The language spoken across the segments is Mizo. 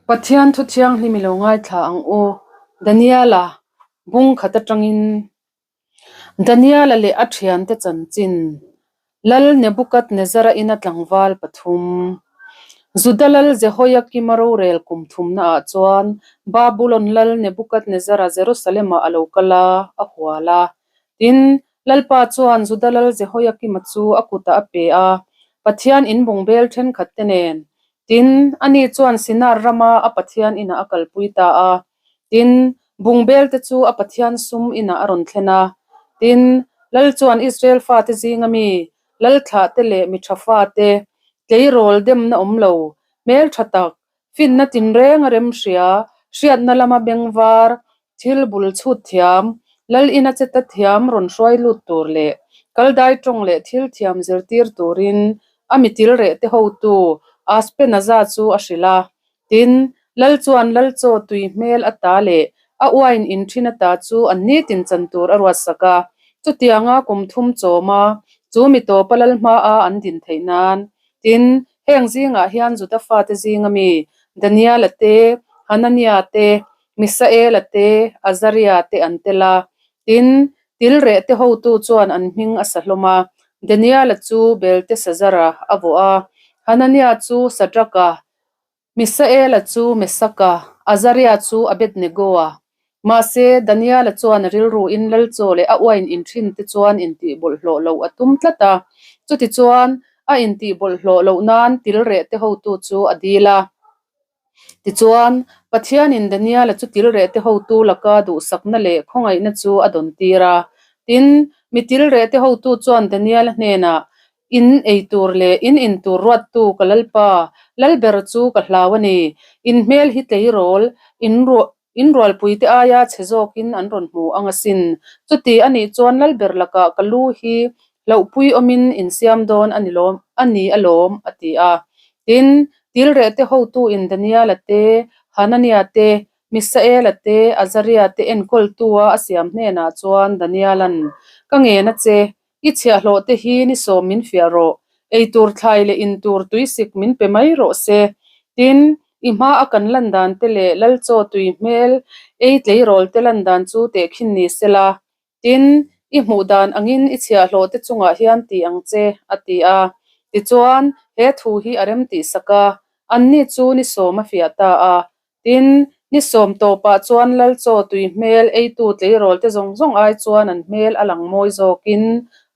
Pathian thu thianghlim i lo ngaithla ang u, Daniela bung khat atangin. Daniela leh a thiante chanchin, Lal Nebukadnezzara ina tlangval pathum. Juda lal Jehoiakima rorel kum thumnaah chuan Babulon lal Nebukadnezzara Jerusalem-ah a lo kal a, a hual a. Tin, Lalpa chuan Juda lal Jehoiakima chu a kutah a pe a, Pathian inbungbel thenkhatte nen Tin, ani chuan Sinar rama a Pathian inah a kalpui ta a. Tin, bungbel te chu a Pathian sum inah a rawn thlen a. Tin, Lal chuan Israel fate zinga mi, Lal thlahte leh mi tha fate, tleirawl demna awm lo, hmel tha tak, finna tinreng a remhria, hriatna lama bengvar, Thil bul chhut thiam, Lal ina che ta thiam rawn hruai lut tur leh kaldai tawng leh thil thiam zirtir turin a mitil reh te hotu Aspenaza chu a hrilh a. Tin, Lal chuan Lal chaw tui hmel ata leh a uain in thin ata chu an nitin chan tur a ruatsak a. Chutianga kum thum chawma chu mi tawpa Lal hmaa an din theih nan Tin, heng zingah hian Juda fate zinga mi Daniela te, Hanania te, Misaela te, Azaria te an tel a. Tin, tilreh te hotu chuan an hming a sa hlawm a, Daniela chu Beltesazara a vuah a, Hanania chu Sadraka, Misaela chu Mesaka, Azaria chu Abednegoa. Mahse, Daniela chuan a rilruin lal chaw leh a uain inthin te chuan intih bawlhhlawh loh a tum tlat a. Chutichuan, a intih bawlhhlawh loh nan tilreh te hotu chu a dil a. Tichuan, Pathianin Daniela chu tilreh te hotu laka duhsakna leh khawngaihna chu a dawn tir a. Tin, mi tilreh te hotu chuan Daniela hnenah, In ei tur leh in in tur ruattu ka Lalpa, Lalber chu ka hlau a ni. In hmel hi tleirawl, in in rualpuite aia chhe zawkin an rawn hmu ang asin. Chuti a nih chuan Lalber lakah ka lu hi hlauhpui awmin in siam dawn a ni lawm a ni alawm, a ti a. Tin, tilrehte hotuin Daniela te, Hanania te, Misaela te, Azaria te enkawltua a siam hnenah chuan Daniela'n, Ka ngen a che, I chhiahhlawh te hi ni sawm min fiah rawh, ei tur thlai leh in tur tuisik min pe mai rawh se. Tin, i hma a kan lan dan te leh lal chaw tui hmel ei tleirawl te lan dan chu tehkhin ni se la. Tin, i hmuh dan angin i chhiahhlawh te chungah hian ti ang che, a ti a. Tichuan, he thu hi a rem tihsak a, anni chu ni sawm a fiah ta a. Tin, ni sawm tawpah chuan lal chaw tui hmel eitu tleirawl te zawng zawng ai chuan an hmel a lang mawi zawkin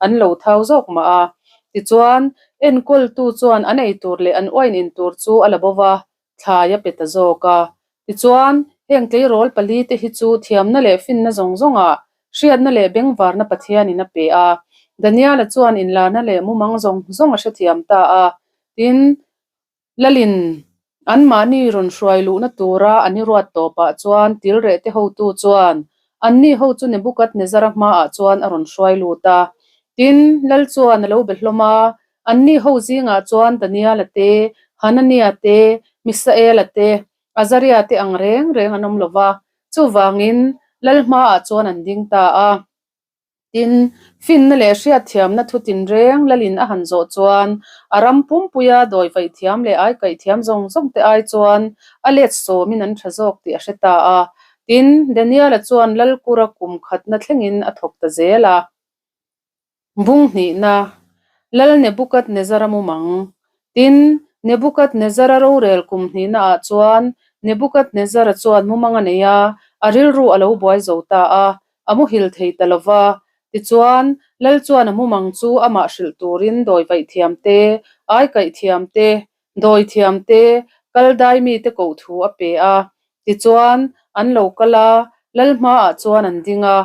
an lo thau zawk mah a. Tichuan, enkawltu chuan an ei tur leh an uain in tur chu a la bo va, thlai a pe ta zawk a. Tichuan, heng tleirawl pali te hi chu thiamna leh finna zawng zawngah hriatna leh bengvarna Pathianin a pe a. Daniela chuan inlarna leh mumang zawng zawng a hrethiam ta a. Tin, Lalin anmahni rawn hruai luhna tura an i ruat tawpah chuan tilrehte hotu chuan anni ho chu Nebukadnezara hmaah chuan a rawn hruai lut a. Tin, Lal chuan a lo be hlawm a, anni ho zingah chuan Daniela te, Hanania te, Misaela te, Azaria te ang reng reng an awm lo va, chuvangin Lal hmaah chuan an ding ta a. Tin, finna leh hriatthiamna thu tinreng lalin a han zawh chuan a ram pumpuia dawi vaih thiam leh ai kaih thiam zawng zawng te ai chuan a let sawmin an tha zawk tih a hre ta a. Tin, Daniel-a chuan Lalkura kum khatna thlengin a thawk ta zel a. Bung hnihna, Lal Nebukadnezara mumang. Tin, Nebukadnezara rorel kum hnihnaah chuan Nebukadnezara chuan mumang a nei a, a rilru a lo buai zo ta a. A muhil thei ta lo va. Tichuan, Lal chuan a mumang chu amah hrilh turin dawi vaih thiam te, ai kaih thiam te, dawi thiam te, kal dai mite koh thu a pe a. Tichuan, an lo kal a, Lal hmaah chuan an ding a.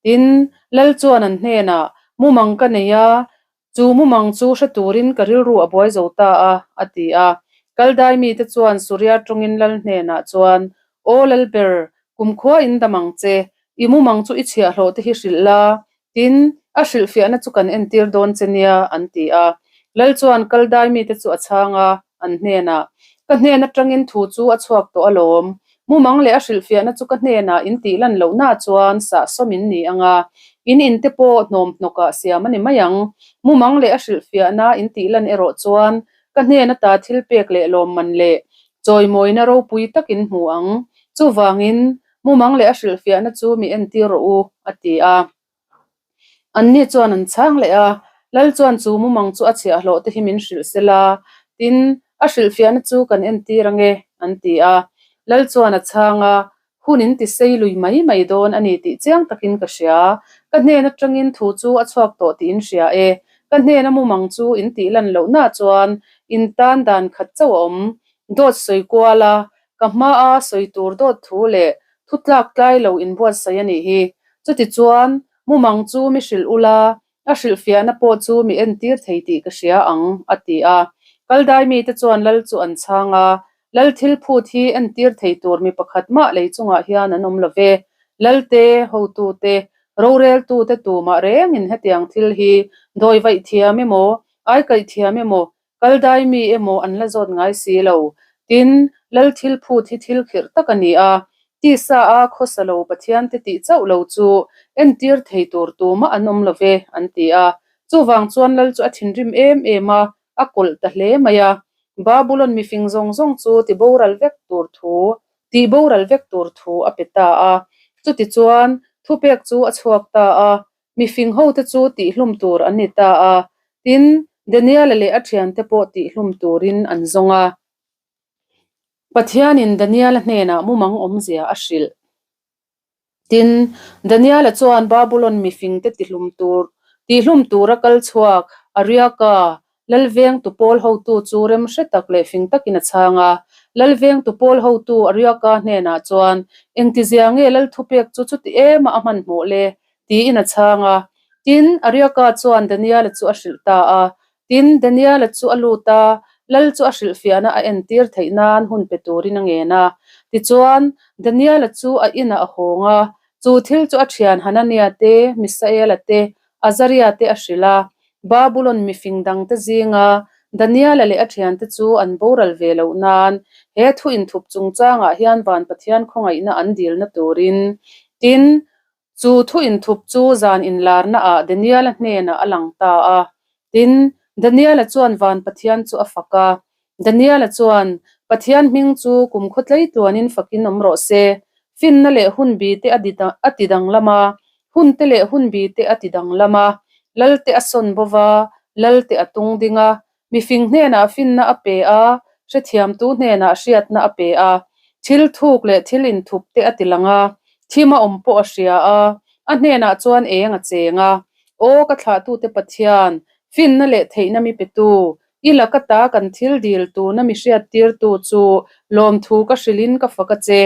Tin, Lal chuan an hnenah, Mumang ka nei a, Chu mumang chu hre turin ka rilru a buai zo ta a, a ti a. Kaldai mite chuan Suria tawngin lal hnenah chuan, Aw Lalber, kumkhua in dam ang che, i mumang chu i chhiahhlawh te hi hrilh la, tin, a hrilhfiahna chu kan entir dawn che nia, an ti a. Lal chuan Kaldai mite chu a chhang a, an hnenah, Ka hnen atangin thu chu a chhuak tawh alawm, Mumang leh a hrilhfiahna chu ka hnenah in tih lan lohna chuan sahsawm in ni ang a, in in te pawh hnawm hnawkah siam a ni mai ang. Mumang leh a hrilhfiahna in tih lan erawh chuan ka hnen ata thil pek leh lawmman leh Chawimawina ropui tak in hmu ang. Chuvangin, mumang leh a hrilhfiahna chu mi entir rawh u, a ti a. Anni chuan an chhang leh a, Lal chuan chu mumang chu a chhiahhlawh te hi min hrilh se la, tin, a hrilhfiahna chu kan entir ange, an ti a. Lal chuan a chhang a, Hun in ti sei lui mai mai dawn a ni tih chiang takin ka hria. Ka hnen atangin thu chu a chhuak tawh tih in hria e. Ka hnena mumang chu in tih lan lohna chuan in tan dan khat chauh a awm. Dawt sawi kual a, ka hmaa sawi tur dawt thu leh thu tlak tlai lo inbuatsaih a nih hi. Chutichuan, mumang chu mi hrilh ula, a hrilhfiahna pawh chu mi entir thei tih ka hria ang, a ti a. Kaldai mite chuan lal chu an chhang a, Lal thil phut hi entir thei tur mi pakhat mah lei chungah hian an awm lo ve. Lalte, hotute, roreltute tumah rengin hetiang thil hi dawi vaih thiam emaw, aikaih thiam emaw, Kaldai mi emaw an la zawt ngai si lo. Tin, Lal thil phut hi thil khirh tak a ni a, tisa a khawsa lo Pathiante tih chauh lo chu entir thei tur tumah an awm lo ve, an ti a. Chuvang chuan Lal chu a thinrim em em a, a kawlh ta hle mai a. Babulon mifing zawng zawng chu ti boral vek tur thu, tih boral vek tur thu a pe ta a. Chutichuan, thupek chu a chhuak ta a, Mifing hote chu tihhlum tur an ni ta a, tin, Daniela leh a thiante pawh tihhlum turin an zawng a. Pathianin Daniela hnenah mumang awmzia a hrilh. Tin, Daniela chuan Babulon mifingte tihlum tur tihhlum tura kal chhuak Ariaka Lalvengtu pawl hotu chu remhre tak leh fing takin a chhang a. Lalvengtu pawl hotu Ariaka hnenah chuan, Engtizia nge Lalthupek chu chuti ema a hmanhmawh le? tiin a chhang a. Tin, Ariaka chuan Daniela chu a hrilh ta a. Tin, Daniela chu a lut a, Lal chu a hrilhfiahna a entir theih nan hun pe turin a ngen a. Tichuan, Daniela chu a inah a hawng a, chu thil chu a thian Hanania te, Misaela te, Azaria te a hrilh a, Babulon mifing dangte zinga Daniela leh a thiante chu an boral ve loh nan he thu inthup chungchangah hian Van Pathian khawngaihna an dilna turin tin, chu thu inthup chu zan inlarna ah Daniela hnenah a lang ta a. Tin, Daniela chuan Van Pathian chu a fak a. Daniela chuan, Pathian hming chu kum khawtlei tluanin fakin awm rawh se. Finna leh hun bi te a ti danglam a, hun te leh hun bi te a ti danglam a, lal te a sawn bo va, lal te a tung ding a, mifing hnenah finna a pe a, hrethiamtu hnenah hriatna a pe a, thil thuk leh thil inthup te a ti lang a, thim a awm pawh a hria a, a hnenah chuan eng a cheng a. Aw ka thlahtute Pathian, finna leh theihna mi petu, I laka ta kan thil dil tuna mi hriattirtu chu lawmthu ka hrilhin ka fak a che.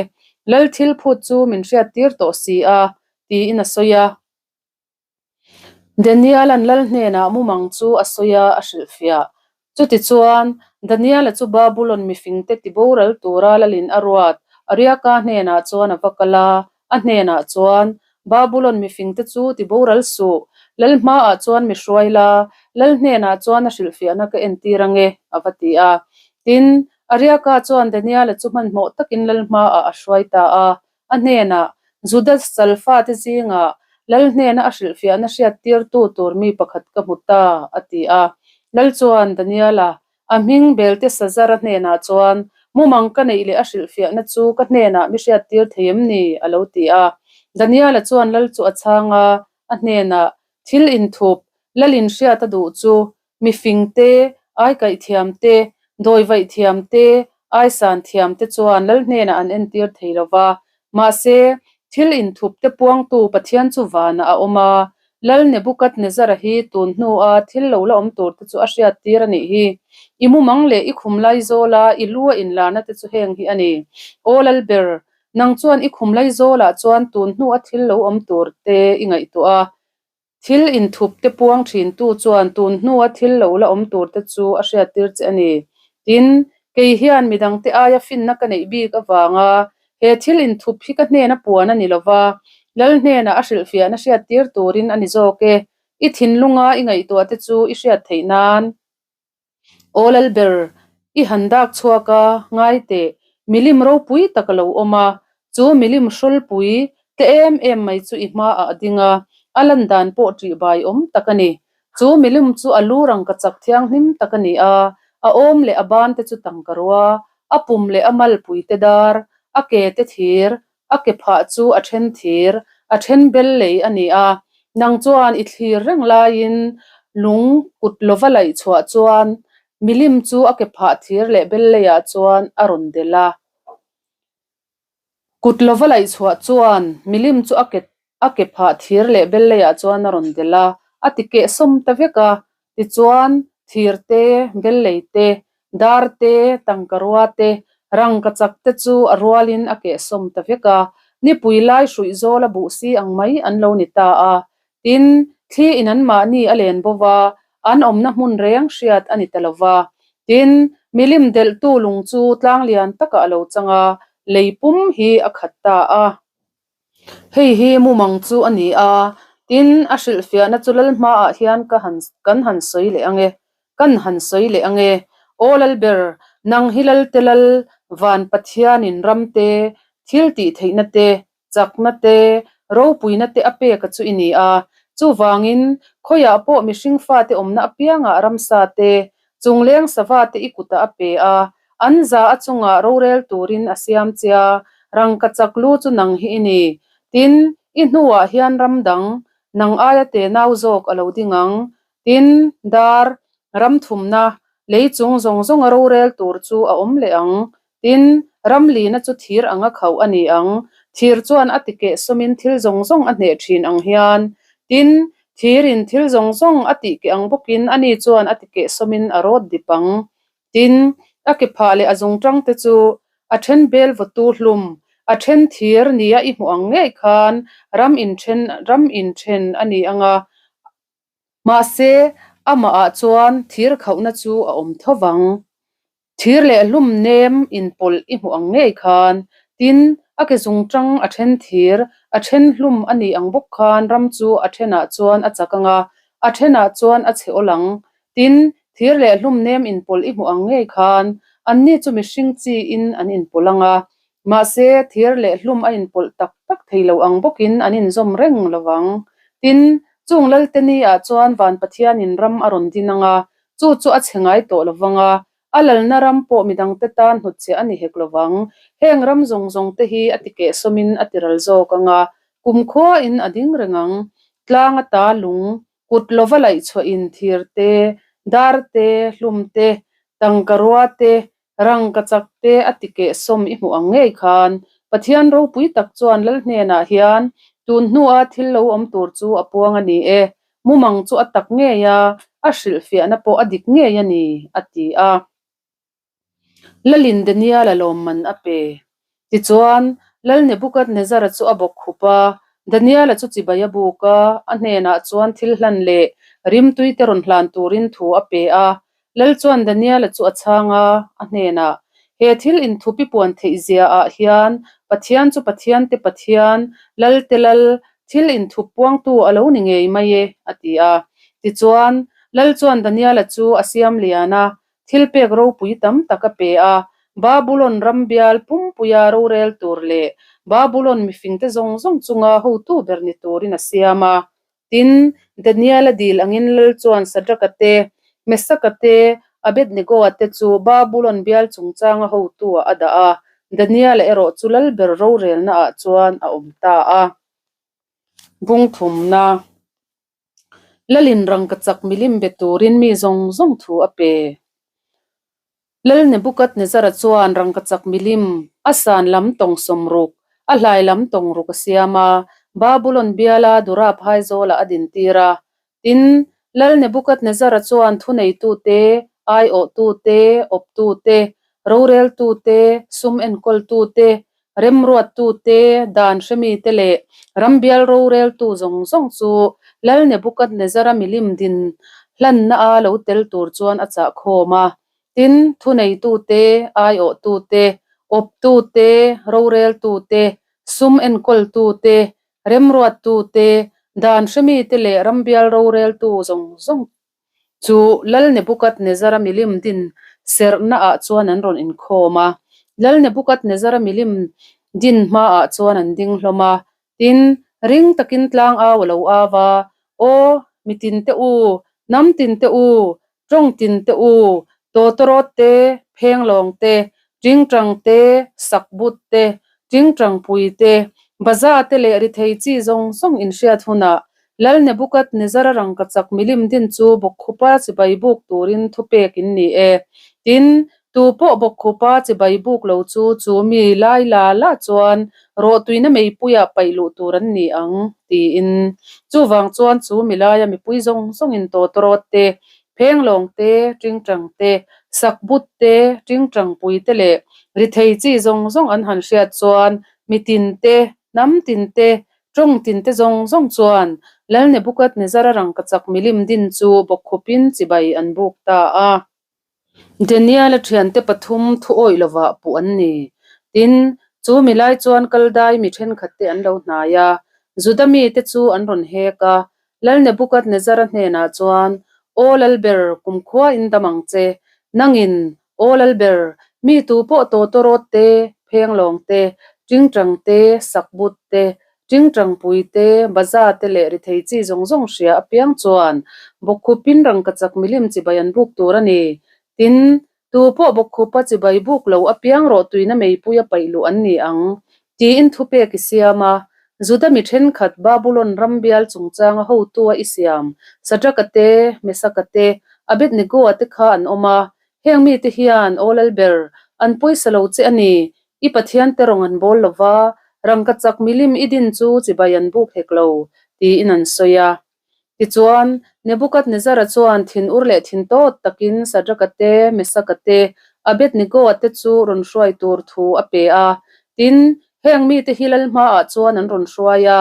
Lal thil phut chu min hriattir tawh si a, tiin a sawi a. Daniel-a'n Lal hnenah mumang chu a sawi a, a hrilhfiah. Chutichuan, Daniel-a chu Babulon mifingte tiboral tura Lalin a ruat Ariaka hnenah chuan a va kal a, A hnenah chuan, Babulon mifingte chu ti boral suh, Lal hmaah chuan mi hruai la, Lal hnenah chuan a hrilhfiahna ka entir ange, a va ti a. Tin, Ariaka chuan Daniela chu hmanhmawh takin Lal hmaah a hruai ta a. A hnenah, Juda salfate zingah Lal hnena a hrilhfiahna hriattirtu tur mi pakhat ka hmu ta, a ti a. Lal chuan Daniela, A hming Beltesazara hnenah chuan, Mumang ka neih leh a hrilhfiahna chu ka hnenah mi hriattir thei em ni? a lo ti a. Daniela chuan lal chu a chhang a, a hnenah, Thil inthup, lal inhriat a duh chu, mifing te, aikaih thiam te, dawivaih thiam te, aisan thiam te chuan lal hnenah an entir thei lo va. Mahse, thil inthup te puangtu Pathian chu vanah a awm a, Lal Nebukadnezara hi tun hnua thil lo la awm tur te chu a hriat tir a nih hi. I mumang leh i khum laizawla i lu a inlarna te chu heng hi a ni. Aw Lalber, nang chuan i khum laizawlah chuan tun hnua thil lo awm tur te i ngaihtuah a. Thil inthup te puang thintu chuan tun hnua thil lo la awm tur te chu a hriat tir che a ni. Tin, kei hian midangte aia finna ka neih bik avanga He thil inthup hi ka hnena puan a ni lo va, Lal hnenah a hrilhfiahna hriattir turin a ni zawk e. I thinlunga i ngaihtuah te chu i hriat theih nan. Aw Lalber, i han dak chhuak a, ngai teh, milim ropui tak a lo awm a, chu milim hrawlpui tle em em mai chu i hmaah a ding a, a lan dan pawh ṭihbai awm tak a ni. Chu milim chu a lu rangkachak thianghlim tak a ni a, a awm leh a ban te chu tangka rua. A pum leh a malpui te dar, a ke te thir, a ke phah chu a then thir, a then bel lei a ni a. Nang chuan i thlir reng laiin lung kut lova laih chhuah chuan milim chu a ke phah thir leh bel leiah chuan a rawn delh a. Kut lova laih chhuah chuan milim chu a ke a ke phah thir leh bel leiah chuan a rawn delh a, a ti keh sawm ta vek a. Tichuan, thir te, bel lei te, dar te, tangka rua te, rangka chak te chu a rualin a keh sawm ta vek a. Nipui lai hruih zawl a buh si ang mai an lo ni ta a. Tin, thli in anmahni a len bo va, an awmna hmun reng hriat a ni ta lo va. Tin, milim delhtu lung chu tlang lian takah a lo chang a, lei pum hi a khat ta a. Hei hi mumang chu a ni a, tin, a hrilhfiahna chu lal hmaah hian ka han kan han sawi leh ang e, kan han sawi leh ang e. Aw Lalber, nang hi Lalte Lal, Van Pathianin ramte, thil tih theihna te, chakna te, ropuina te a pek a chu i ni a. Chuvangin, khawiah pawh mihring fate awmna apiangah ramsa te, chungleng sava te i kutah a pe a, an za a chungah rorel turin a siam che a, rangka chak lu chu nang hi i ni. Tin, i hnuah hian ram dang, nang aia tenau zawk a lo ding ang. Tin, dar, ram thumna, lei chung zawng zawnga rorel tur chu a awm leh ang. Tin, ram lina chu thir anga khauh a ni ang. Thir chuan a tikeh sawmin thil zawng zawng a hneh thin ang hian. Tin, thirin thil zawng zawng a tihkeh ang bawkin ani chuan a tikeh sawmin a rawt dip ang. Tin, a ke phah leh a zungtang te chu a then bel vawtu hlum, a then thir nia i hmuh ang ngei khan ram inthen ram inthen a ni ang a. Mahse, amahah chuan thir khauhna chu a awm tho vang. Thir leh hlum nem inpawlh i hmuh ang ngei khan, tin, a ke zungtang a then thir, a then hlum a nih ang bawk khan ram chu a thenah chuan a chak ang a, a thenah chuan a chhe awl ang. Tin, thir leh hlum nem inpawlh i hmuh ang ngei khan, anni chu mihring chiin an inpawlh ang a, Mahse, thir leh hlum a inpawlh tak tak thei lo ang bawkin an inzawm reng lo vang. Tin, chung Lalte ni ah chuan Van Pathianin ram a rawn din ang a, chu chu a chhe ngai tawh lo vang a, a lalna ram pawh midangte tan hnutchhiah a ni hek lo vang. Heng ram zawng zawng te hi a tikeh sawmin a tiral zawk ang a, kumkhuain a ding reng ang. Tlang ata lung kut lova laih chhuahin thir te, dar te, hlum te, tangka rua te, Rangka chak te a ti keh sawm i hmuh ang ngei khan, Pathian ropui tak chuan Lal hnenah hian tun hnua thil lo awm tur chu a puang a ni e, mumang chu a tak ngei a, a hrilhfiahna pawh a dik ngei a ni, a ti a. Lalin Daniel-a lawmman a pe. Tichuan, Lal Nebukadnezzara chu a bawk khup a, Daniel-a chu chibai a buk a, a hnenah chuan thil hlan leh rimtuite rawn hlan turin thu a pe a. Lal chuan Daniel-a chu a chhang a, a hnenah, He thil inthupi puan theih zia ah hian Pathian chu Pathiante Pathian, Lalte Lal, thil inthup puangtu a lo ni ngei mai e, a ti a. Tichuan, Lal chuan Daniel-a chu a siam lian a, Thil pek ropui tam tak a pe a, Babulon ram bial pumpuia rorel tur leh Babulon mifingte zawng zawng chunga hotu ber ni turin a siam a. Tin, Daniel-a dil angin lal chuan Sadraka te, Mesaka te, Abednego-a te chu Babulon bial chungchanga hotu-ah a dah a, Daniel-a erawh chu lal ber rorelnaah chuan a awm ta a. Bungthumna. Lalin rangkachak milim be turin mi zawng zawng thu a pe. Lal Nebukadnezzara chuan rangkachak milim, a san lam tawng sawmruk, a hlai lam tawng ruk a siam a, Babulon biala Dura phaizawlah a dintir a. Tin, Lal Nebukadnezzara chuan thuneitute, aiawhtute, awptute, roreltute, sum enkawltute, Remruattute, dan hremite leh rambial roreltu zawng zawng chu Lal Nebukadnezzara milim din hlanna a lo tel tur chuan a chah khawm a. Tin, thuneitute, aiawhtute, awptute, roreltute, sum enkawltute, remruattute, dan hremite leh rambial roreltu zawng zawng Chu Lal Nebukadnezzara milim din serhnaah chuan an rawn inkhawm a. Lal Nebukadnezzara milim din hmaah chuan an ding hlawm a. Tin, ring takin tlang au a lo au a, Aw, mi tinte u, hnam tinte u, tawng tinte u, tawtawrawt te, phenglawng te, Tingtang te, sakbut te, tingtang pui te, baza te leh rithei chi zawng zawng inhriat hunah Lal Nebukadnezara rangkachak milim din chu bawkkhupa chibai buk turin thupek in ni e. Tin, tu pawh bawkkhupa chibai buk lo chu chu mi lai la la chuan rawhtuina meipuiah paih luh tur an ni ang, tiin. Chuvang chuan chu mi laia mipui zawng zawngin tawtawrawt te, Phenglawng te, tingtang te, sakbut te, tingtang pui te leh rithei chi zawng zawng an han hriat chuan mitin te, hnam tin te, tawng tin te zawng zawng chuan Lal Nebukadnezara rangkachak milim din chu bawkkhupin chibai an buk ta a. Daniel-a thiante pathum thu awih lovah puh an ni. Tin, chu mi lai chuan Kaldai mi thenkhatte an lo hnai a, Juda mite chu an rawn hek a. Lal Nebukadnezara hnenah chuan, Aw Lalber, kumkhua in dam ang che. Nangin, Aw Lalber, mi tu pawh tawtawrawt te, phenglawng te, tingtang te, sakbut te, Tingtangpui te, baza te leh rithei chi zawng zawng hria apiang chuan bawkkhupin rangkachak milim chibai an buk tur a ni. Tin, tu pawh bawkkhupa chibai buk lo apiang rawhtuina meipui a paih luh an ni ang, tiin thupek i siam a. Juda mi thenkhat Babulon ram bial chungchanga hotua i siam Sadraka te, Mesaka te, Abednegoa te kha an awm a. Heng mite hian Aw Lalber, an pawisa lo che a ni, I Pathian te rawng an bawl lo va, rangkachak milim i din chu chibai an buk hek lo, tiin an sawi a. Tichuan, Nebukadnezara chuan thinur leh thintawt takin Sadraka te, Mesaka te, Abednegoa te chu rawn hruai tur thu a pe a. Tin, heng mite hi lal hmaah chuan an rawn hruai a.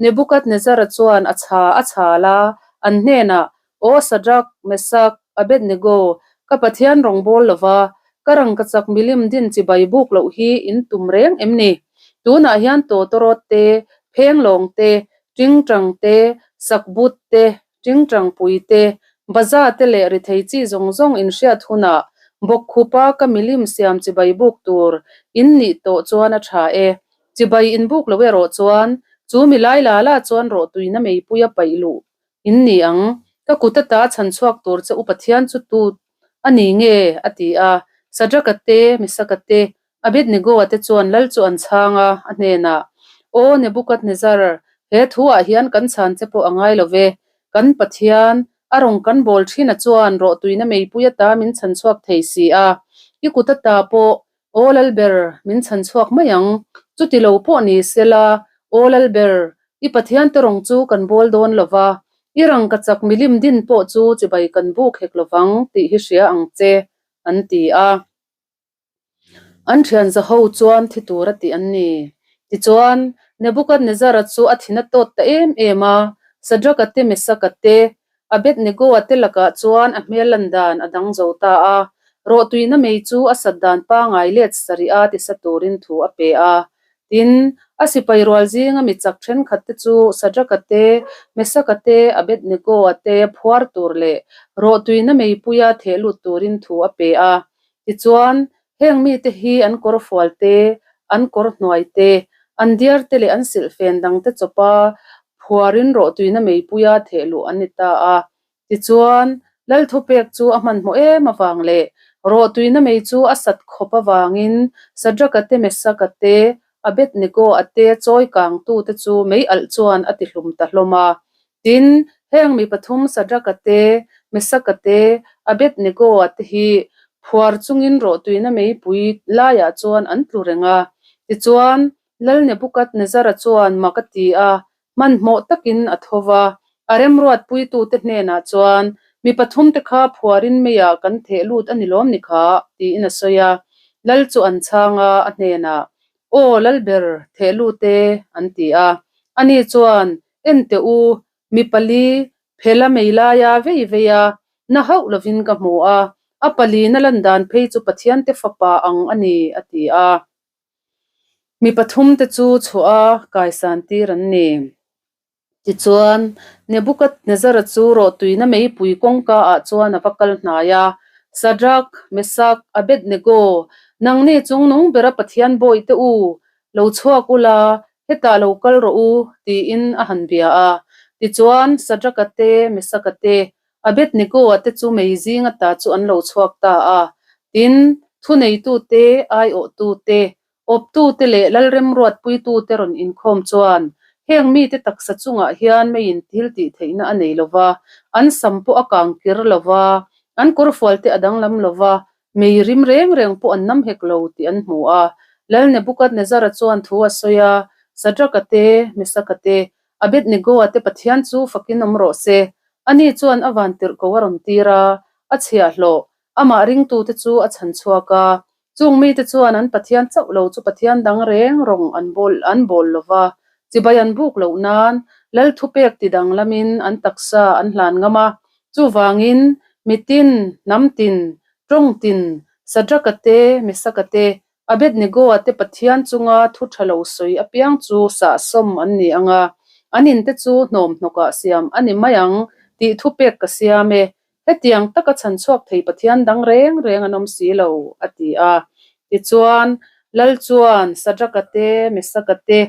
Nebukadnezara chuan a chha a chhal a, an hnenah, Aw Sadrak, Mesak, Abednego, ka Pathian rawng bawl lova, ka rangkachak milim din chibai buk loh hi in tum reng em ni? Tunah hian tawtawrawt te, phenglawng te, tingtang te, sakbut te, tingtang pui te, baza te leh rithei chi zawng zawng in hriat hunah bawkkhupa ka milim siam chibai buk tur in nih tawh chuan a tha e. Chibai in buk lo erawh chuan chu milai la la chuan rawhtuina meipuia paih luh In ni ang, ka kut ata chhan chhuak tur che u Pathian chu tu a ni nge? a ti a. Sadraka te, Mesaka te, Abednego-a te chuan lal chu an chhang a, a hnenah, Aw Nebukadnezar, he thuah hian kan chhan che pawh a ngai lo ve. Kan Pathian, a rawn kan bawl thina chuan rawhtuina meipui ata min chhan chhuak thei si a, i kut ata pawh Aw Lalber, min chhan chhuak mai ang. Chuti lo pawh ni sela, Aw Lalber, i Pathian te rawng chu kan bawl dawn lo va, i rangkachak milim din pawh chu chibai kan buk hek lo vang tih hi hria ang che, an ti a. An thian zaho chuan thi tur a tih an ni. Tichuan, Nebukadnezara chu a thin a tawt ta em em a, Sadraka te Mesaka te, Abednego-a te lakah chuan a hmel lan dan a dang zo ta a, rawhtuina mei chu a sat dan pangai let sarih a tisa turin thu a pe a. Tin, a sipai rual zinga mi chak thenkhat te chu Sadraka te, Mesaka te, Abednego-a te phuar tur leh rawhtuina meipuia theh lut turin thu a pe a. Tichuan, heng mite hi an kawr fual te, an kawr hnuai te, an diar te leh an silhfen dangte chawpa phuarin rawhtuina meipuia theh luh an ni ta a. Tichuan, Lal thupek chu a hmanhmawh em avang leh rawhtuina mei chu a sat khawp avangin Sadraka te, Mesaka te, Abednego-a te chawi kangtute chu mei alh chuan a tihlum ta hlawm a. Tin, heng mi pathum Sadraka te, Mesaka te, Abednego-a te hi phuar chungin rawhtuina meipui laiah chuan an tlu reng a. Tichuan, Lal Nebukadnezara chuan mak a ti a, hmanhmawh takin a tho va. A remruatpuitute hnenah chuan, Mi pathumte kha phuarin meiah kan theh lut a ni lawm ni kha? tiin a sawi a. Lal chu an chhang a, a hnenah, Aw Lalber, theh lut e, an ti a. Ani chuan, En teh u, mi pali phela mei laia vei vei a, na hauh lovin ka hmu a, a palina lan dan phei chu Pathiante fapa ang a ni, a ti a. Mi pathumte chu chhuah a kaisan tir an ni. Tichuan, Nebukadnezara chu rawhtuina meipui kawngka ah chuan a va kal hnai a, Sadrak, Mesak, Abednego, nangni chungnung bera Pathian bawihte u, lo chhuak ula, hetah lo kal rawh u, tiin a han bia a. Tichuan, Sadraka te, Mesaka te, Abednego-a te chu mei zing ata chu an lo chhuak ta a. Tin. Thuneitute, aiawhtute, awptute leh lalremruatpuitute rawn inkhawm chuan heng mite taksa chungah hian meiin thil tih theihna a nei lo va, an sam pawh a kang kir lo va, an kawrfualte a danglam lo va, mei rim reng reng pawh an nam hek lo tih an hmu a. Lal Nebukadnezara chuan thu a sawi a, Sadraka te, Mesaka te, Abednegoa te Pathian chu fakin awm rawh se. Ani chuan a vantirhko a rawn tir a, a chhiahhlawh, Amah ringtute chu a chhan chhuak a, chung mite chuan an Pathian chauh lo chu Pathian dang reng rawng an bawl an bawl lo va, chibai an buk loh nan Lal thupek ti danglamin an taksa an hlan ngam a. Chuvangin, mitin, hnam tin, tawng tin, Sadraka te, Mesaka te, Abednego-a te Pathian chunga thu tha lo sawi apiang chu sahsawm an ni ang a, an inte chu hnawm hnawkah siam a ni mai ang tih thupek ka siam e. Hetiang taka chhan chhuak thei Pathian dang reng reng an awm si lo, a ti a. Tichuan, Lal chuan Sadraka te, Mesaka te,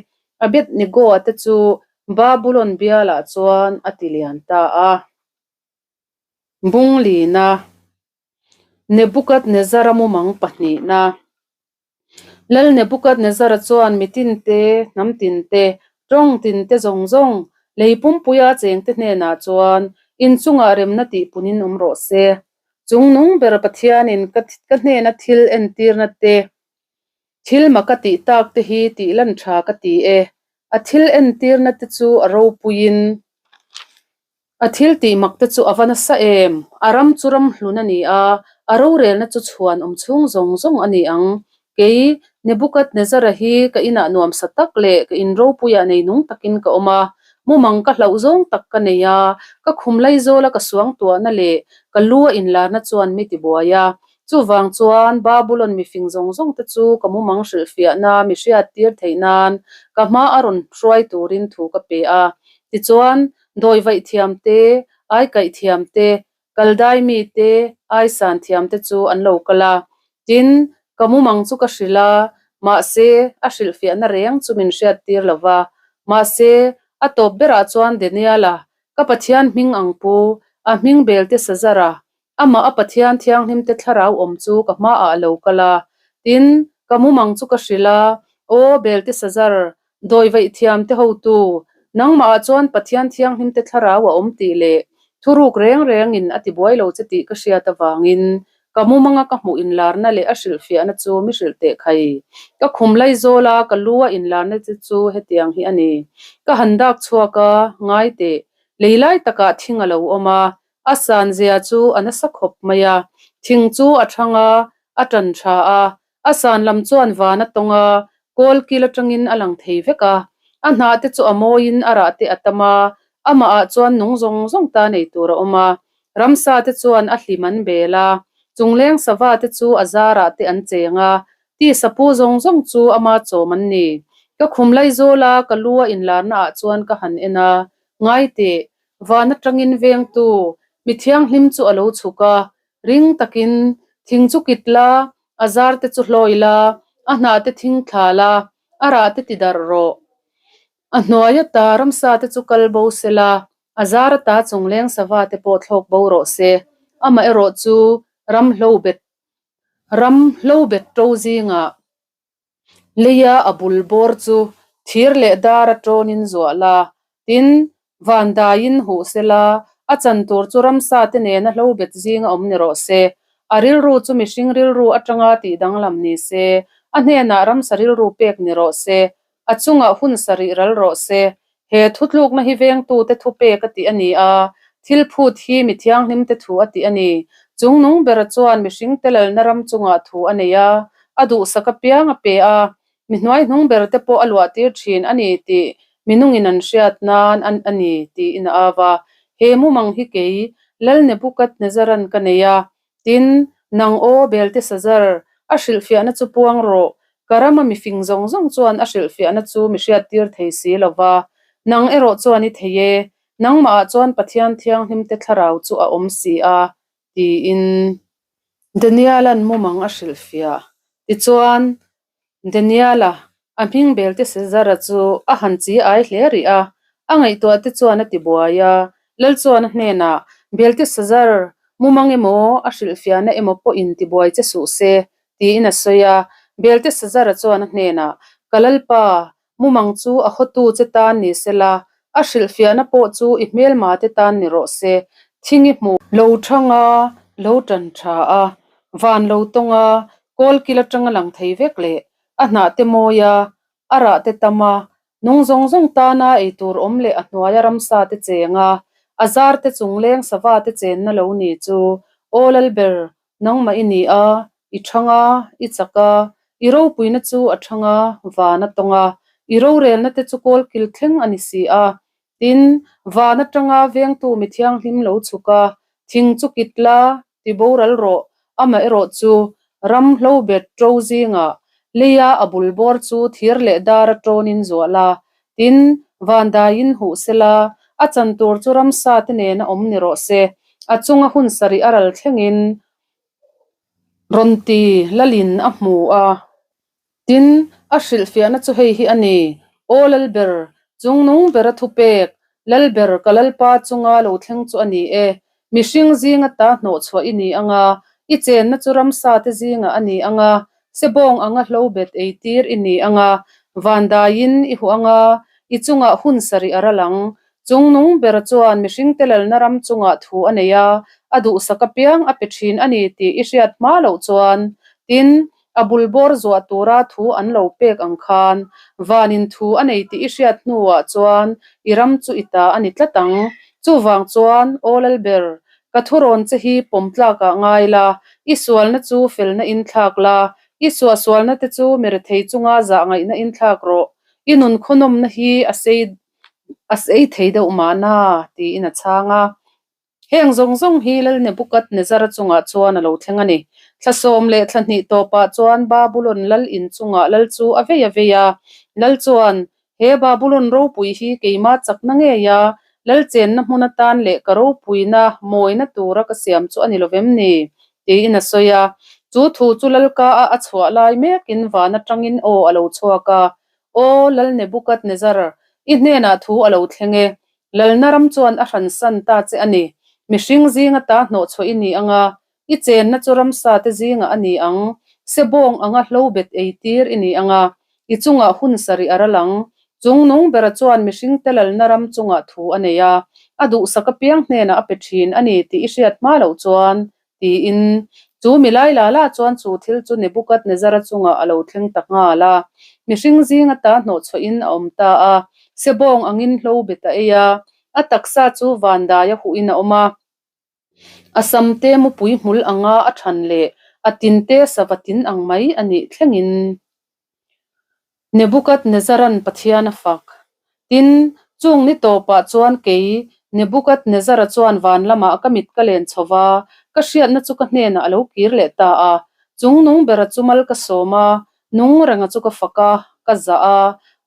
Abednego-a te chu Babulon bialah chuan a ti lian ta a. Bunglina. Nebukadnezara mumang pahnihna. Lal Nebukadnezara chuan mi tinte, hnam tinte, tawng tinte zawng zawng, lei pumpuia chengte hnenah chuan inchungah remna tih punin awm rawh se. Chung nung ber Pathianin ka ka hnena thil entirna te, thil maka tih tak te hi tih lan tha ka ti e. A thil entirna te chu a ropuiin A thil tih mak te chu a va nasa em? A ram chu ram hlun a ni a, a rorelna chu chhuan awm chhung zawng zawng a ni ang. Kei, Nebukadnezara hi ka inah nuamsa tak leh ka in ropuiah nei nung takin ka awm a, mumang ka hlauh zawng tak ka nei a, ka khum laizawla ka suangtuahna leh ka lu a inlarna chuan mi tibuai a. Chuvang chuan Babulon mifing zawng zawng te chu ka mumang hrilhfiahna mi hriattir theih nan ka hma a rawn hruai turin thu ka pe a. Tichuan, Dawi vaih thiam te, ai kaih thiam te, kaldai mi te, ai san thiam te chu an lo kal a. Tin, ka mumang chu ka hrilh a, mahse, a hrilhfiahna reng chu min hriattir lo va. Mahse, a tawp berah chuan Daniel-a, ka Pathian hming ang pu, a hming Beltesazara, Amah a Pathian thianghlimte thlarau awm chu ka hmaah a lo kal a. Tin, ka mumang chu ka hrilh a, Aw Beltesazar, dawi vaih thiamte hotu, nangmahah chuan Pathian thianghlimte thlarau a awm tih leh thuruk reng rengin a tibuai lo che tih ka hriat avangin ka mumanga ka hmuh inlarna leh a hrilhfiahna chu mi hrilh teh khai. Ka khum laizawl a, ka lu a inlarna che chu hetiang hi a ni. Ka han dak chhuak a, ngai teh, lei lai takah thing a lo awm a, A san zia chu a nasa khawp mai a, thing chu a thang a, a tan tha a, a san lam chuan van a tawng a, kawl kil atangin a lang thei vek a. A hnah te chu a mawiin a rah te a tam a, amah ah chuan nung zawng zawng ta nei tur a awm a. Ramsa te chuan a hlim an bel a, chungleng sava te chu a zarah te an cheng a, tisa pu zawng zawng chu ama chawm an ni. Ka khum laizawl a, ka lu a inlarna ah chuan ka han en a, ngai teh, Van atangin vengtu mi thianghlim chu a lo chhuk a, ring takin thing chu kit la, a zar te chu hlawi la, a hnah te thing thla la, a rah te ti darh rawh. A hnuai ata ramsa te chu kal bo se la, a zar ata chungleng sava te pawh thlawk bo rawh se. Amaherawh chu ram hlo bet ram hlo bet to zingah Leia a bul bawr chu thir leh dar a tawnin zuah la, tin, van daiin huh se la, a chan tur chu ramsa te nena hlo bet zinga awm ni rawh se. A rilru chu mihring rilru atanga tih danglam ni se, a hnenah ramsa rilru pek ni rawh se, a chungah hun sarih ral rawh se. He thutlukna hi vengtute thupek a tih a ni a, thil phut hi mi thianghlimte thu a tih a ni. Chungnung bera chuan mihringte lalna ram chungah thu a nei a, a duhsak apiang a pe a, mi hnuaihnung berte pawh a luahtir thin a ni tih minungin an hriat nan a ni tiin a au a. He mumang hi kei, Lal Nebukadnezaran ka nei a, Tin, nang aw Beltesazar, a hrilhfiahna chu puang rawh. Ka rama mifing zawng zawng chuan a hrilhfiahna chu mi hriattir thei si lo va. Nang erawh chuan i thei e, nangmahah chuan Pathian Thianghlimte thlarau chu a awm si a, tiin. Daniela'n mumang a hrilhfiah. Tichuan, Daniela, a hming Beltesazara chu a han chi ai hle rih a, a ngaihtuah te chuan a ti buai a. Lal chuan a hnenah, Beltesazar, mumang emaw, a hrilhfiahna emaw pawhin ti buai che suh se. Tiin a sawi a. Beltesazara chuan a hnenah, Ka Lalpa, mumang chu a hawtu che tan ni sela, a hrilhfiahna pawh chu i hmelma te tan ni rawh se. Thing i hmu. Lo thang a, lo tan tha a, van lo tawng a, kawlkil atanga lang thei vek leh a hnah te mawi a, a rah te tam a, nung zawng zawng tana ei tur awm leh a hnuaia ramsa te cheng a, a zar te chung leng sava te chenna lo ni chu Aw Lalber, nangmah i ni a, i thang a, i chak a, i ropuina chu a thang a, van a tawng a, i rorelna te chu kawlkil thleng a ni si a. Tin, van atanga vengtu mi thianghlim lo chhuk a, thing chu kit la, ti boral rawh, amaherawh chu ram hlo bet ṭo zingah leia a bul bawr chu thir leh dar a ṭawnin zuah la, tin, vandaiin huh sela, a chan tur chu ramsa te nena awm ni rawh se, a chunga hun sarih a ral thlengin rawn ti lalin a hmu a. Tin, a hrilhfiahna chu hei hi a ni, Aw Lalber, chungnung bera thupek, Lalber ka Lalpa chunga lo thleng chu a ni e. Mihring zinga ta hnawhchhuah i ni ang a, i chenna chu ramsa te zingah a ni ang a, sebawng anga hlo bet eitir i ni ang a, vandaiin i huh ang a, i chungah hun sarih a ral ang. Chungnung bera chuan mihringte lalna ram chungah thu a nei a, a duhsak apiang a pe thin a ni tih i hriat hma loh chuan, tin, A bul bawr zuah tura thu an lo pek ang khan vanin thu a nei tih i hriat hnuah chuan i ram chu i ta a ni tlat ang. Chuvang chuan, Aw Lalber, ka thurawn che hi pawm tlakah ngai la, i sualna chu felna in thlak la, i suahsualna te chu mi rethei chunga zah ngaihna in thlak rawh, i nun khawnawmna hi a sei a sei thei deuh mahna, tiin a chhang a. Heng zawng zawng hi Lal Nebukadnezara chungah chuan a lo thleng a ni. Thla sawm leh thla hnih tawpah chuan Babulon lal in chungah lal chu a vei a vei a. Lal chuan, He Babulon ropui hi keimah chakna ngei a, lal chenna hmun atan leh ka ropuina mawina tura ka siam chu a ni lovem ni? tiin a sawi a. Chu thu chu lal ka a a chhuah lai mekin van atangin aw a lo chhuak a, Aw Lal Nebukadnezar, i hnenah thu a lo thleng e. Lalna ram chuan a hransan ta che a ni. Mihring zinga ta hnawhchhuah i ni ang a, i chenna chu ramsa te zingah a ni ang. Sebawng anga hlo bet ei tir i ni ang a, i chungah hun sarih a ral ang. Chungnung bera chuan mihringte lalna ram chungah thu a nei a, a duhsak apiang hnenah a pe thin a ni tih i hriat hma loh chuan tiin chu milai la la chuan chu thil chu Nebukadnezara chungah a lo thleng ta nghal a. Mihring zinga ta hnawhchhuahin a awm ta a, sebawng angin hlo bet a ei a, a taksa chu vandaia huhin a awm a. A samte mupui hmul anga a than leh a tinte sava tin ang mai a nih thlengin. Nebukadnezaran Pathian a fak. Tin, chung ni tawpah chuan kei, Nebukadnezara chuan van lamah ka mit ka len chho va, ka hriatna chu ka hnenah a lo kir leh ta a. Chung nung bera chu mal ka sawm a, nung renga chu ka fak a, ka zah a.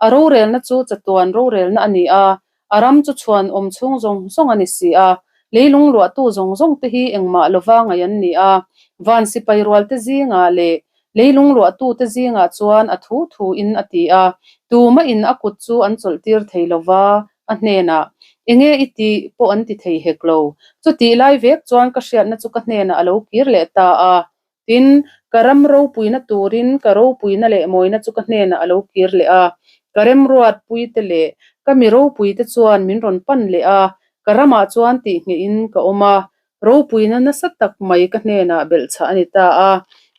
A rorelna chu chatuan rorelna a ni a, A ram chu chhuan awm chhung zawng zawng a ni si a, leilung luahtu zawng zawng te hi engmah lova ngaih an ni a, van sipai rual te zingah leh leilung luahtu te zingah chuan a thu thu in a ti a, tumah in a kut chu an chawlh tir thei lova, a hnenah, Enge i tih pawh an ti thei hek lo. Chutih lai vek chuan ka hriatna chu ka hnenah a lo kir leh ta a, Tin, ka ram ropuina turin ka ropuina leh mawina chu ka hnenah a lo kir leh a, ka remruatpuite leh ka mi ropuite chuan min rawn pan leh a, ka ramah chuan tihnghehin ka awm a, ropuina nasa tak mai ka hnenah belhchhah a ni ta a.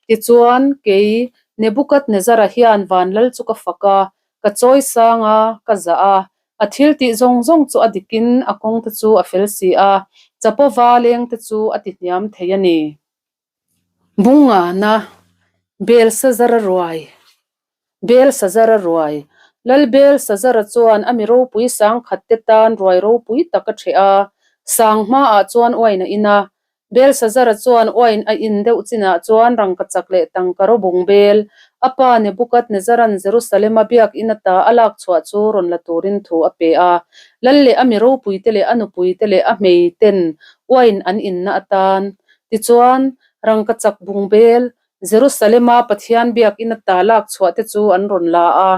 Tichuan, kei Nebukadnezara hian vanlal chu ka fak a, ka chawi sang a, ka zah a, a thil tih zawng zawng chu a dikin a kawngte chu a fel si a, chapova lengte chu a tihniam thei a ni. Bungana, Belsazara ruai Belsazara ruai Lal Belsazara chuan a mi ropui sangkhat te tan ruai ropui tak a ṭheh a, sang hmaah chuan uain a in a. Belsazara chuan uain a in deuh chinah chuan rangkachak leh tangka rawbung bel, a pa Nebukadnezaran Jerusalema biakinn ata a lak chhuah chu rawn la turin thu a pe a. Lal leh a mi ropuite leh a nupuite leh a hmeiten uain an inna atan Tichuan, rangkachak bungbel, Jerusalema Pathian biakinn ata lak chhuah te chu an rawn la a.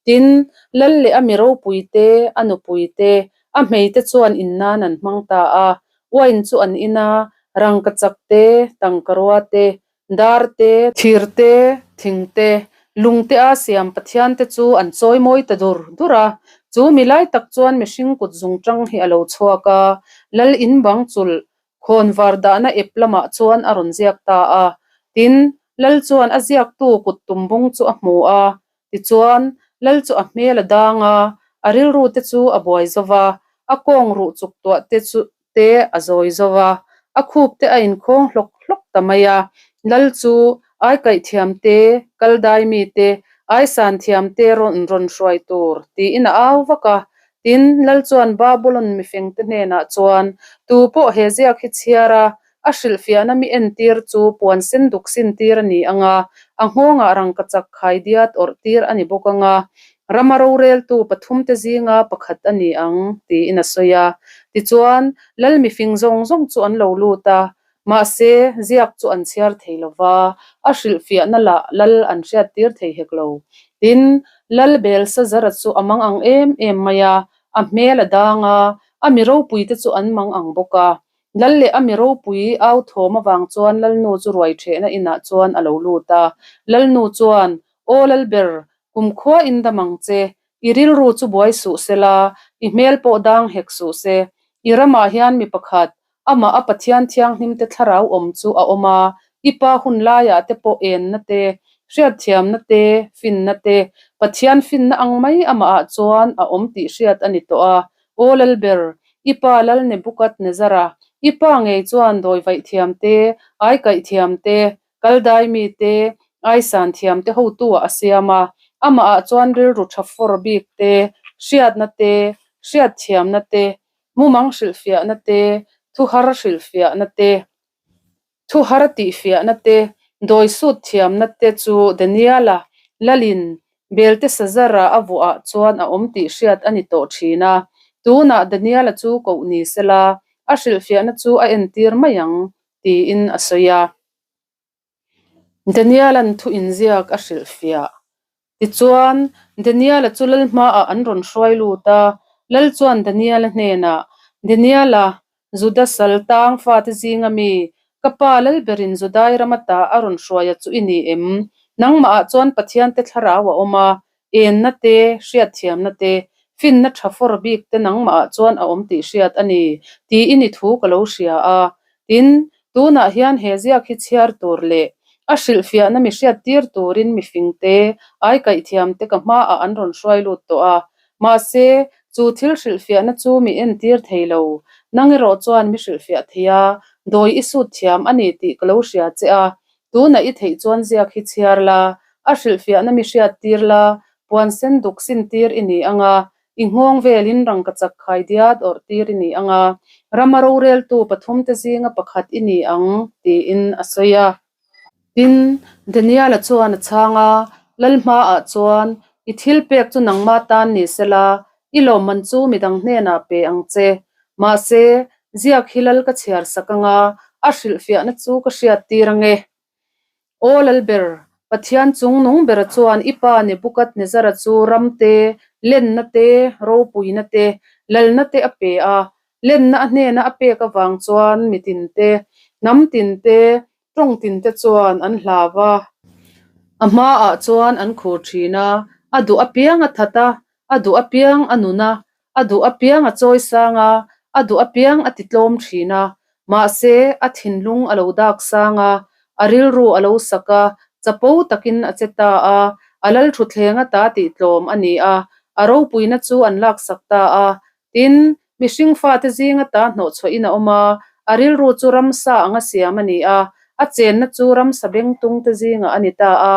Tin, lal leh a mi ropui te, a nupui te, a hmei te chuan in nan an hmang ta a. Uain chu an in a, rangkachak te, tangkarua te, Dar te, thir te, thing te, lung te a siam Pathian te chu an chawi mawi ta dur dur a. Chu mi lai tak chuan mihring kut zung tang hi a lo chhuak a, Lal in bang chulh khawn var dahna ep lamah chuan a rawn ziak ta a. Tin, Lal chuan a ziaktu kut tum bung chu a hmu a, Tichuan, Lal chu a hmel a dang a, a rilru te chu a buai zo va, a kawng ruh chuk tuah te chu te a zawi zo va, a khup te a inkhawng hlawk hlawk ta mai a. Lal chu ai kaih thiam te, kal dai mi te, ai san thiam te rawn rawn hruai tur tiin a au vak a. Tin, Lal chuan Babulon mifeng te hnenah chuan, Tu pawh he ziak hi chhiar a, A hrilhfiahna mi entir chu puan sen duk sin tir a ni ang a, a nghawngah rangkachak khai diat awrh tir a ni bawk ang a, rama roreltu pathumte zinga pakhat a ni ang, tiin a sawi a. Tichuan, lal mifing zawng zawng chu an lo lut a, mahse, ziak chu an chhiar thei lo va, a hrilhfiahna lah lal an hriattir thei hek lo. Tin, lal Belsazara chu a mang ang em em mai a, a hmel a dang a, a mi ropuite chu an mang ang bawk a. Lal leh a mi ropui au thawm avang chuan Lalnu chu ruai ṭhehna inah chuan a lo lut a. Lalnu chuan, Aw Lalber, kumkhua in dam ang che. I rilru chu buai suh se la, i hmel pawh dang hek suh se. I ramah hian mi pakhat, amah a Pathian thianghlimte thlarau awm chu a awm a, i pa hun laiah te pawh enna te, hriatthiamna te, finna te, Pathian finna ang mai amahah chuan a awm tih hriat a ni tawh a. Aw Lalber, i pa Lal Nebukadnezara, i pa ngei chuan dawi vaih thiam te, ai kaih thiam te, kal dai mi te, ai san thiam te hotu-ah a siam a, amahah chuan rilru tha fawr bik te, hriatna te, hriatthiamna te, mumang hrilhfiahna te, thuhar hrilhfiahna te. Thu har tihfiahna te, dawi sut thiamna te chu Daniela, Lalin, Beltesazara a vuahah chuan a awm tih hriat a ni tawh thin a. Tunah Daniela chu koh ni sela, a hrilhfiahna chu a entir mai ang, tiin a sawi a. Daniela'n thu inziak a hrilhfiah. Tichuan, Daniela chu lal hmaah an rawn hruai lut a, lal chuan Daniela hnenah, Daniela, Juda sal tang fate zinga mi, ka pa lalberin Judai rama ta a rawn hruaia chu i ni em? Nangmahah chuan Pathiante thlarau a awm a, enna te, hriatthiamna te, finna tha fawr bik te nangmahah chuan a awm tih hriat a ni, tiin i thu ka lo hria a. Tin, tunah hian he ziak hi chhiar tur leh a hrilhfiahna mi hriattir turin mifingte, aikaihthiamte ka hmaah an rawn hruai lut tawh a. Mahse, chu thil hrilhfiahna chu mi entir thei lo. Nang erawh chuan mi hrilhfiah thei a, dawi i sut thiam a ni tih ka lo hria che a. Tunah i theih chuan ziak hi chhiar la, a hrilhfiahna mi hriattir la, puan sen duk sintir i ni ang a, i nghawng velin rangkachak khai diat awrh tir i ni ang a, rama roreltu pathumte zinga pakhat i ni ang, tiin a sawi a. Tin, Daniela chuan a chhang a, Lal hmaah chuan, I thil pek chu nangmah tan ni sela, i lawmman chu midang hnenah pe ang che. Mahse, ziak hi lal ka chhiar sak ang a, a hrilhfiahna chu ka hriattir ang e. Aw Lalber, Pathian chung nung bera chuan i pa Nebukadnezara chu ram te, lenna te, ropuina te, lalna te a pe a, lenna a hnena a pek avang chuan mi tin te, hnam tin te, tawng tin te chuan an hlau a. A hmaah chuan an khur thin a, a duh apiang a that a, a duh apiang a nun a, a duh apiang a chawi sang a, a duh apiang a ti tlawm thin a. Mahse, a thinlung a lo dak sang a, a rilru a lo sak a, chapo takin a che ta a, a lal thutthleng ata tih tlawm a ni a, a ropuina chu an laksak ta a. Tin, mihring fate zing ata hnawhchhuahin a awm a, a rilru chu ramsa anga siam a ni a, a chenna chu ramsa bengtungte zingah a ni ta a.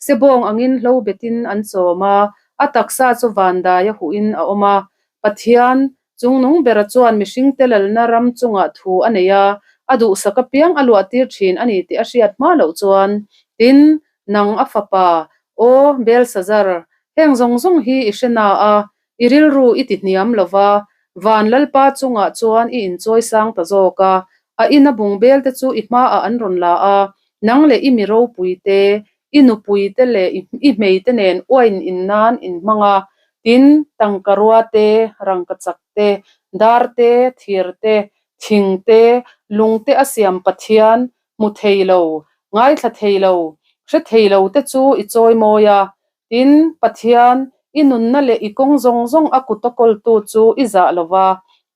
Sebawng angin hlo betin an chawm a, a taksa chu vandaia huhin a awm a. Pathian, Chungnung bera chuan mihringte lalna ram chungah thu a nei a, a duhsak apiang a luahtir thin a ni tih a hriat hma loh chuan, tin, nang a fapa, Aw, Belsazar, heng zawng zawng hi i hre na a, I rilru i ti hniam lo va, van Lalpa chungah chuan i inchawi sang ta zawk a, a ina bung bel te chu i hmaah an rawn la a, nang leh i mi ropui te, i nupui te leh i hmei te nen uain in nan in hmang a, tin, tangka rua te, rangkachak te, dar te, thir te, thing te, lung te a siam Pathian hmu thei lo. Ngaithla thei lo, hre thei lo te chu i chawi mawi a. Tin, Pathian, i nunna leh i kawng zawng zawng a kut a kawltu chu i zah lo va.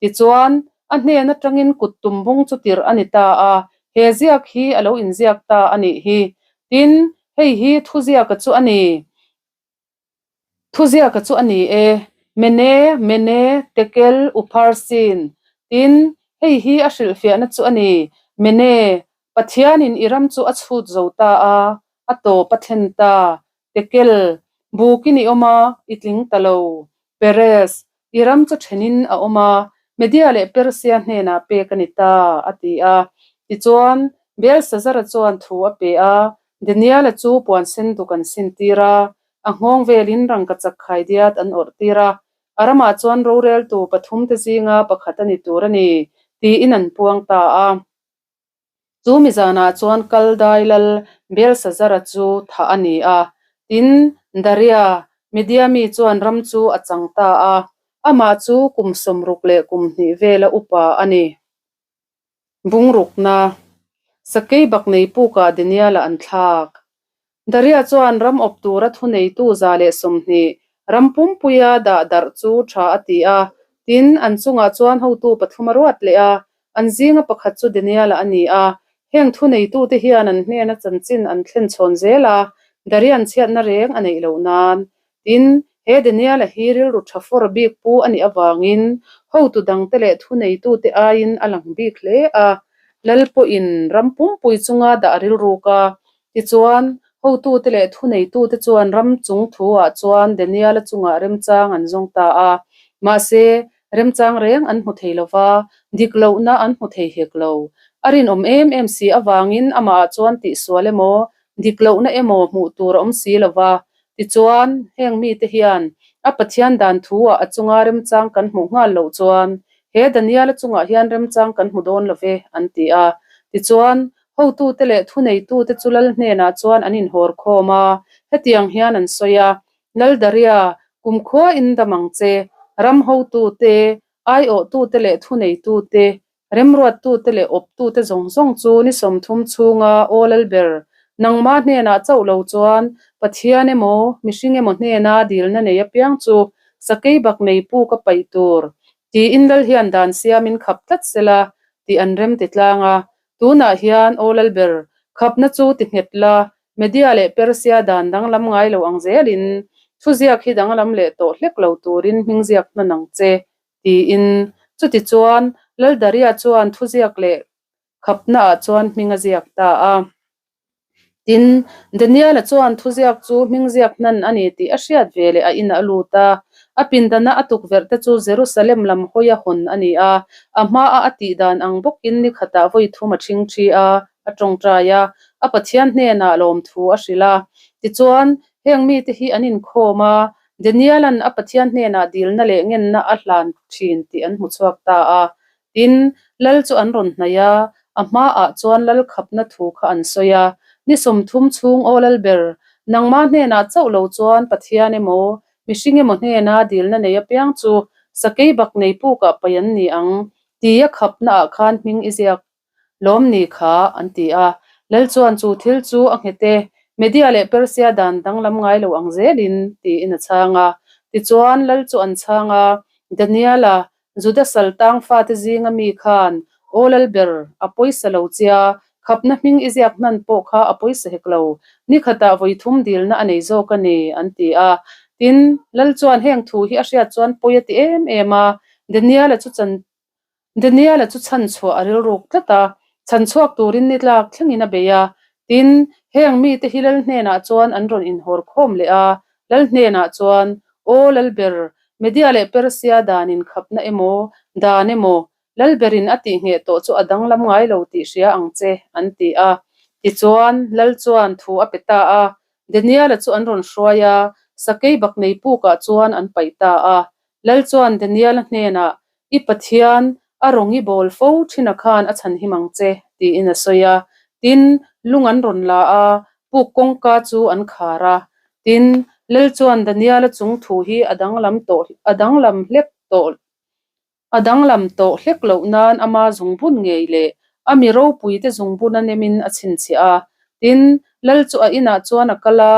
Tichuan, a hnen atangin kut tumbung chu tirh a ni ta a, he ziak hi a lo inziak ta a nih hi. Tin, hei hi thuziaka chu a ni. Thuziaka chu a ni e, Mene, Mene, Tekel, Upharsin. Tin, hei hi a hrilhfiahna chu a ni, Mene, Pathianin i ram chu a chhut zo ta a, a tawp a thlen ta. Tekel, Bukin i awm a, i tling ta lo. Peres, I ram chu thenin a awm a, Media leh Persia hnenah pek a ni ta, a ti a. Tichuan, Belsazara chuan thu a pe a, Daniela chu puan sen duk an sintir a, a nghawng velin rangkachak khaidiat an awrhtir a, a ramah chuan roreltu pathumte zinga pakhat a ni tur a ni, tiin an puang ta a. Chu mi zanah chuan Kaldai lal Belsazara chu thah a ni a, tin, Daria, Media mi chuan ram chu a chang ta a, amah chu kum 60 leh kum hnih vela upa a ni. Bungrukna, Sakei baknei pukah Daniela an thlak. Daria chuan ram awp tura thuneitu 120 ram pumpuia dah darh chu tha a ti a, tin, an chungah chuan hotu pathum a ruat leh a, an zinga pakhat chu Daniela a ni a. Heng thuneitute hian an hnena chanchin an thlen chhawn zel a, Daria'n chhiatna reng a neih loh nan. Tin, he Daniela hi rilru tha fawr bik pu a nih avangin hotu dangte leh thuneitute aiin a lang bik hle a, Lal pawhin ram pumpui chunga dah rilruk a, Tichuan, hotute leh thuneitute chuan ram chung thuah chuan Daniela chungah remchang an zawng ta a. Mahse, remchang reng an hmu thei lo va, dik lohna an hmu thei hek lo. A rinawm em em si avangin amahah chuan tihsual emaw, dik lohna emaw hmuh tur a awm si lo va. Tichuan, heng mite hian a Pathian dan thuah a chunga remchang kan hmuh nghal loh chuan, he Daniela chungah hian remchang kan hmu dawn lo ve, an ti a. Tichuan, Hotute leh thuneitute chu lal hnenah chuan an inhawr khawm a, hetiang hian an sawi a, Lal Daria, kumkhua in dam ang che, ram hotute, aiawhtute leh thuneitute, remruattute leh awptute zawng zawng chu ni 30 chhunga aw lal ber, nangma hnenah chauh lo chuan Pathian emaw, mihring emaw hnena dilna nei apiang chu sakei bak nei puk a paih tur, tiin lal hian dan siamin khap tlat sela tih an rem ti tlang a. Tunah hian aw lalber, khapna chu ti nghet la, Media leh Persia dan danglam ngai lo ang zelin thuziak hi danglam leh tawh hlek lo turin hming ziak hnan ang che, tiin. Chutichuan, Lal Daria chuan thuziak leh khapnaah chuan hming a ziak ta a. Tin, Daniela chuan thuziak chu hming ziak hnan a ni tih a hriat ve leh a inah a lut a. A pindana a tukverhte chu Jerusalem lam hawia hawn a ni a, a hmaa a tih dan ang bawkin ni khatah vawi thum a ṭhingṭhi a, a ṭawngṭai a, a Pathian hnenah lawmthu a hrilh a. Tichuan, heng mite hi an inkhawm a, Daniela'n a Pathian hnenah dilna leh ngenna a hlan ṭhin tih an hmu chhuak ta a. Tin, lal chu an rawn hnaih a, a hmaah chuan lal khapna thu kha an sawi a, Ni 30 chhung aw lal ber, nangmah hnenah chauh lo chuan Pathian emaw, mihring emaw hnena dilna nei apiang chu sakei bak nei pukah paih an ni ang, tia khapnaah khan hming i ziak lawm ni kha, an ti a. Lal chuan chu thil chu a nghet e, Media leh Persia dan danglam ngai lo ang zelin, tiin a chhang a. Tichuan, lal chu an chhang a, Daniela, Juda sal tang fate zinga mi khan, Aw Lalber, a pawisa lo chia, khapna hming i ziak hnan pawh kha a pawisa hek lo, ni khatah vawi thum dilna a nei zawk a ni, an ti a. Tin, Lal chuan heng thu hi a hriat chuan pawi a ti em em a, Daniela chu chan Daniela chu chhan chhuah a rilruk tlat a, chhan chhuak turin ni tlak thlengin a bei a. Tin, heng mite hi Lal hnenah chuan an rawn inhawr khawm leh a, Lal hnenah chuan, Aw Lalber, Media leh Persia dan inkhapna emaw, dan emaw, Lalberin a tihngheh tawh chu a danglam ngai lo tih hria ang che, an ti a. Tichuan, Lal chuan thu a pe ta a, Daniela chu an rawn hruai a, sakei baknei pukah chuan an paih ta a. Lal chuan Daniela hnenah, I Pathian, a rawng i bawl fo thin a khan a chhanhim ang che, tiin a sawi a. Tin, lung an rawn la a, puk kawngka chu an khar a. Tin, Lal chuan Daniela chung thu hi a danglam tawh a danglam hlek tawh a danglam tawh hlek loh nan ama zungbun ngei leh a mi ropuite zungbun a nemin a chhinchhiah a. Tin, lal chu a inah chuan a kal a,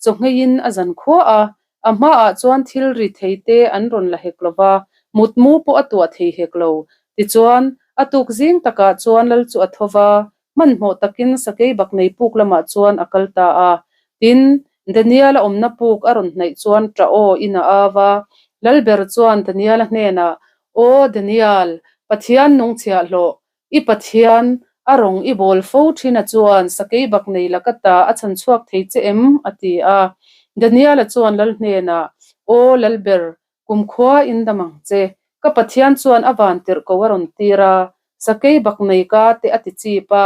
chawhngeiin a zan khua a. A hmaah chuan thil ri thei te an rawn la hek lo va, mutmu pawh a tuah thei hek lo. Tichuan, a tuk zing takah chuan lal chu a tho va, hmanhmawh takin sakei baknei puk lamah chuan a kal ta a. Tin, Daniel-a awmna puk a rawn hnaih chuan ṭah aw in a au a. Lalber chuan Daniel-a hnenah, Aw Daniel, Pathian nung chhiahhlawh, I Pathian, a rawng i bawl fo ṭhina chuan sakei bak nei la ka ta a chhan chhuak thei che em? a ti a. Daniel-a chuan lal hnenah, Aw Lalber, kumkhua in dam ang che. Ka Pathian chuan a van tirh ko a rawn tir a, sakei bak nei ka te a ti chip a,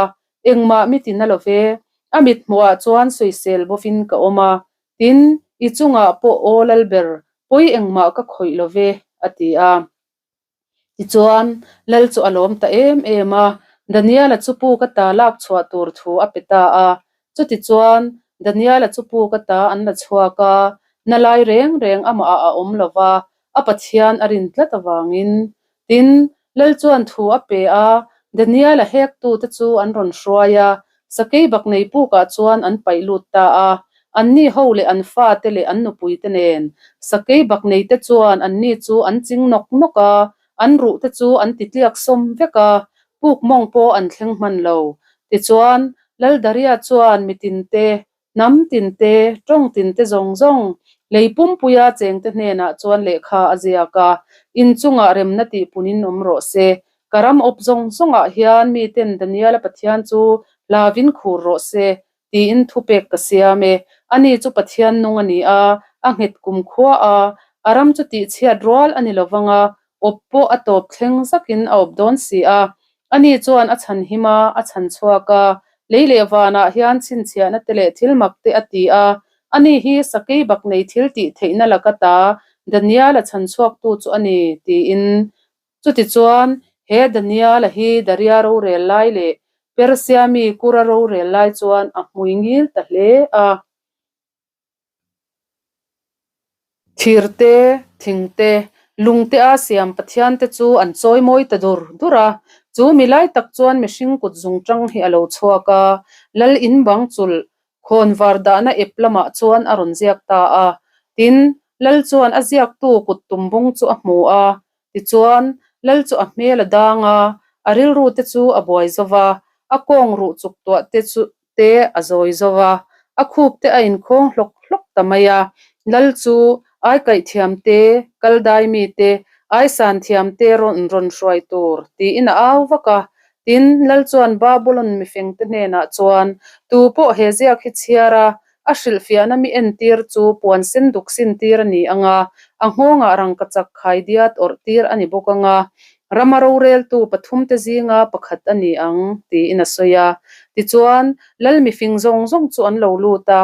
engmah mi ti na lo ve. A mit hmuhah chuan sawisel bawvin ka awm a, tin, i chungah pawh Aw Lalber, pawi engmah ka khawih lo ve, a ti a. Tichuan, Lal chu a lawm ta em em a, Daniela chu puk ata lak chhuah tur thu a pe ta a. Chutichuan, Daniela chu puk ata an la chhuak a, na lai reng reng amahah a awm lo va, a Pathian a rin tlat avangin. Tin, Lal chuan thu a pe a, Daniela hektute chu an rawn hruai a, Sakei baknei pukah chuan an paih lut ta a, anni ho leh an fate leh an nupuite nen. Sakei bakneite chuan anni chu an ching nawk nawk a, an ruhte chu an ti tliak sawm vek a, puk mawng pawh an thleng hman lo. Tichuan, Laldaria chuan mitinte Hnam tinte, tawng tinte zawng zawng, lei pumpuia chengte hnenah chuan lehkha a ziak a, In chungah remna tih punin awm rawh se. Ka ram awp zawng zawngah hian miten Daniela Pathian chu hlavin khur rawh se, tiin thupek ka siam e. Ani chu Pathian nung a ni a, a nghet kumkhua a, a ram chu tihchhiat rual a ni lovang a, awp pawh a tawp thleng zakin a awp dawn si a. Ani chuan a chhan him a, a chhan chhuak a, lei leh vanah hian chhinchhiahna te leh thil mak te a ti a. Ani hi sakei bak nei thil tih theihna laka ta Daniel-a chhan chhuaktu chu a ni, tiin. Chutichuan, he Daniel-a hi Daria rorel lai leh Persia mi Kura rorel lai chuan a hmui ngil ta hle a. Thir te, thing te, lung te a siam Pathian te chu an chawi mawi ta dur dur a. Chu mi lai tak chuan mihring kut zung tang hi a lo chhuak a, Lal in bang chulh khawn var dahna ep lamah chuan a rawn ziak ta a. Tin, Lal chuan a ziaktu kut tum bung chu a hmu a. Tichuan, Lal chu a hmel a dang a, a rilru te chu a buai zo va, a kawng ruh chuk tuah te chu te a zawi zo va, a khup te a inkhawng hlawk hlawk ta mai a. Lal chu aikaih thiam te, kal dai mi te, aisan thiam te rawn rawn hruai tur tiin a au vak a. Tin, Lal chuan Babulon mifengte hnenah chuan, Tu pawh he ziak hi chhiar a, a hrilhfiahna mi entir chu puan sen duk sin tir a ni ang a, a nghawngah rangkachak khai diat awrh tir a ni bawk ang a, rama roreltu pathumte zinga pakhat a ni ang, tiin a sawi a. Tichuan, lal mifing zawng zawng chu an lo lut a,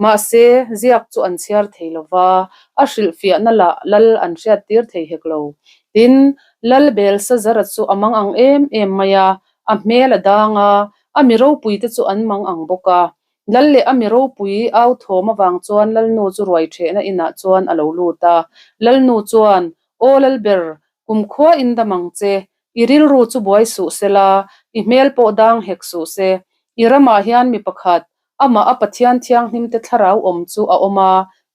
mahse, ziak chu an chhiar thei lo va, a hrilhfiahna lah lal an hriattir thei hek lo. Tin, lal Belsazara chu a mang ang em em mai a, a hmel a dang a, a mi ropuite chu an mang ang bawk a. Lal leh a mi ropui au thawm avang chuan Lalnu chu ruai ṭhehna inah chuan a lo lut a. Lalnu chuan, Aw Lalber, kumkhua in dam ang che. I rilru chu buai suh se la, i hmel pawh dang hek suh se. I ramah hian mi pakhat, amah a Pathian thianghlimte thlarau awm chu a awm a,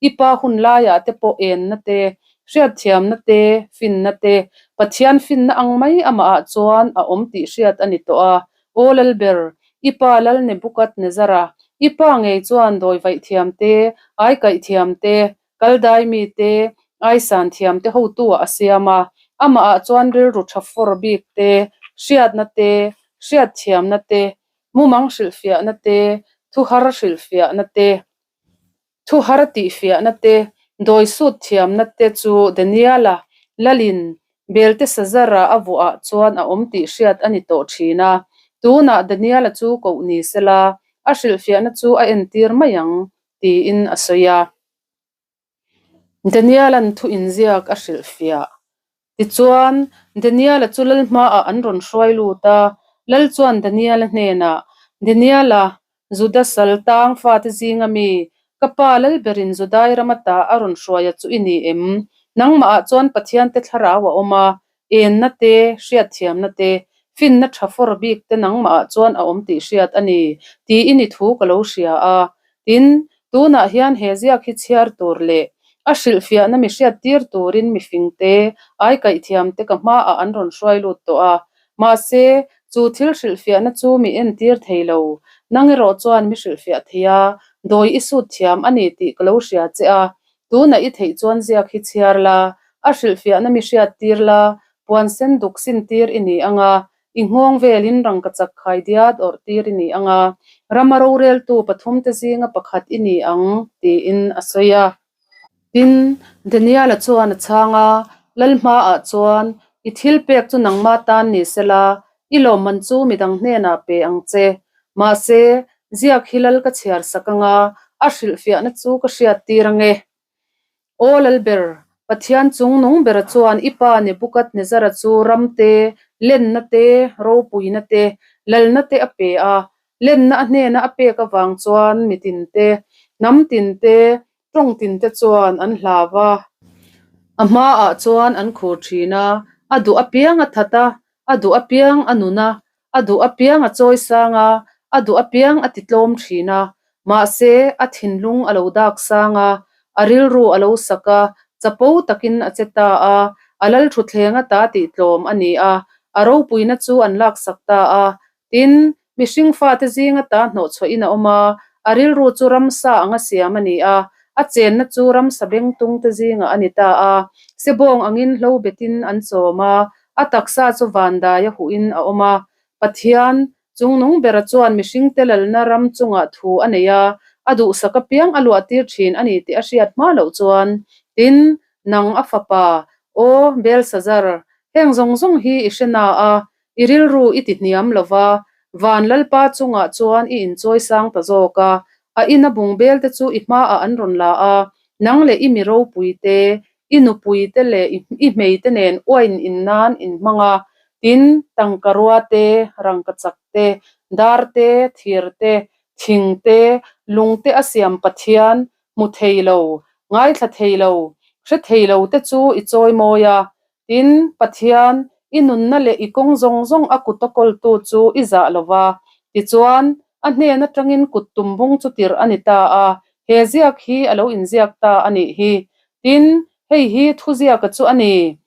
i pa hun laiah te pawh enna te, hriatthiamna te, finna te, Pathian finna ang mai amahah chuan a awm tih hriat a ni tawh a. Aw Lalber, i pa Lal Nebukadnezara, i pa ngei chuan dawi vaih thiam te, ai kaih thiam te, kal dai mi te, ai san thiam te hotu ah a siam a, amah ah chuan rilru tha fawr bik te, hriatna te, hriatthiamna te, mumang hrilhfiahna te, thuhar hrilhfiahna te. Thu har tihfiahna te, dawi sut thiamna te chu Daniela, Lalin, Beltesazara a vuahah chuan a awm tih hriat a ni tawh thin a. Tunah Daniela chu koh ni sela, a hrilhfiahna chu a entir mai ang, tiin a sawi a. Daniela'n thu inziak a hrilhfiah. Tichuan, Daniela chu lal hmaah an rawn hruai lut a, lal chuan Daniela hnenah, Daniela, Juda sal tang fate zinga mi, ka pa lalberin Judai rama ta a rawn hruaia chu i ni em? Nangmahah chuan Pathiante thlarau a awm a, enna te, hriatthiamna te, Finna tha fawr bik te nangmahah chuan a awm tih hriat a ni, tiin i thu ka lo hria a. Tin, tunah hian he ziak hi chhiar tur leh a hrilhfiahna mi hriat tir turin mifingte, aikaihthiamte ka hmaah an rawn hruai lut tawh a. Mahse, chu thil hrilhfiahna chu mi entir thei lo. Nang erawh chuan mi hrilhfiah thei a, dawi i sut thiam a ni tih ka lo hria che a. Tunah i theih chuan ziak hi chhiar la, a hrilhfiahna mi hriat tir la, puan sen duk sin tir i ni ang a, i nghawng velin rangkachak khai diat awrh tir i ni ang a, rama roreltu pathumte zinga pakhat i ni ang, tiin a sawi a. Tin, Daniela chuan a chhang a, Lal hmaah chuan, I thil pek chu nangmah tan ni sela, i lawmman chu midang hnenah pe ang che. Mahse, ziak hi lal ka chhiar sak ang a, a hrilhfiahna chu ka hriat tir ang e. Aw Lalber, Pathian chung nung bera chuan i pa Nebukadnezara chu ram te, lenna te, ropuina te, lalna te a pe a, Lenna a hnena a pek avang chuan mi tinte, hnam tinte, tawng tinte chuan an hlau a. A hmaah chuan an khur thin a, a duh apiang a that a, a duh apiang a nun a, a duh apiang a chawi sang a, a duh apiang a ti tlawm thin a. Mahse, a thinlung a lo dak sang a, a rilru a lo sak a, chapo takin a che ta a, a lalthutthleng ata tihtlawm a ni a, a ropuina chu an laksak ta a, Tin, mihring fate zinga ta hnawhchhuahin a awm a, a rilru chu ramsa anga siam a ni a, a chenna chu ramsa bengtungte zingah a ni ta a. Sebawng angin hlo betin an chawm a, a taksa chu vandaia huhin a awm a. Pathian, Chungnung bera chuan mihringte lalna ram chungah thu a nei a, a duhsak apiang a luahtir thin a ni tih a hriat hma loh chuan, tin, nang a fapa, Aw, Belsazar, heng zawng zawng hi i hre na a, I rilru i ti hniam lo va, van Lalpa chungah chuan i inchawi sang ta zawk a, a ina bungbel te chu i hmaah an rawn la a, nang leh i mi ropui te, i nupui te leh i hmei te nen uain in nan in hmang a, tin, tangka rua te, rangkachak te, dar te, thir te, thing te, lung te a siam Pathian hmu thei lo, ngaithla thei lo, hre thei lo te chu i chawi mawi a, Tin, Pathian, i nunna leh i kawng zawng zawng a kut a kawltu chu i zah lo va. Tichuan, a hnen atangin kut tumbung chu tirh a ni ta a, he ziak hi a lo inziak ta a nih hi. Tin, hei hi thuziaka chu a ni.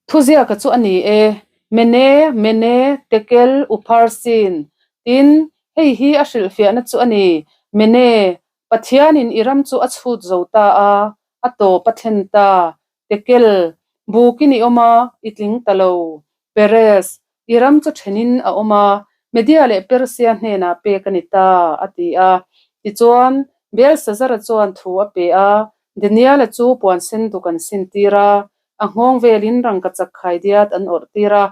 Thuziaka chu a ni e, Mene, Mene, Tekel, Upharsin. Tin, hei hi a hrilhfiahna chu a ni, Mene, Pathianin i ram chu a chhut zo ta a, a tawp a thlen ta. Tekel, bukin i awm a, i tling ta lo. Peres, i ram chu thenin a awm a, Media leh Persia hnenah pek a ni ta, a ti a. Tichuan, Belsazara chuan thu a pe a, Daniela chu puan sen duk an sintir a, a nghawng velin rangkachak khaidiat an awrhtir a,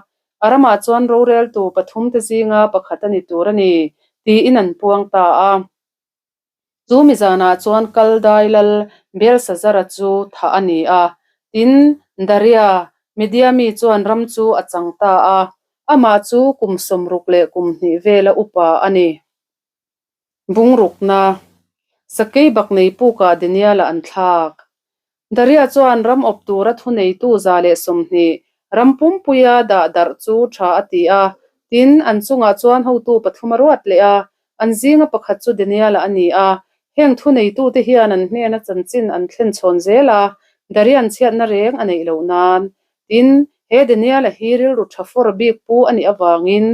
a ramah chuan roreltu pathumte zinga pakhat a ni tur a ni, tiin an puang ta a. Chu mi zanah chuan Kaldai lal Belsazara chu thah a ni a, tin, Daria, Media mi chuan ram chu a chang ta a, amah chu kum 60 leh kum hnih vela upa a ni. Bungrukna, Sakei baknei pukah Daniela an thlak. Daria chuan ram awp tura thuneitu 120 ram pumpuia dah darh chu tha a ti a, tin, an chungah chuan hotu pathum a ruat leh a, an zinga pakhat chu Daniela a ni a. Heng thuneitute hian an hnena chanchin an thlen chhawn zel a, Daria'n chhiatna reng a neih loh nan. Tin, he Daniela hi rilru tha fawr bik pu a nih avangin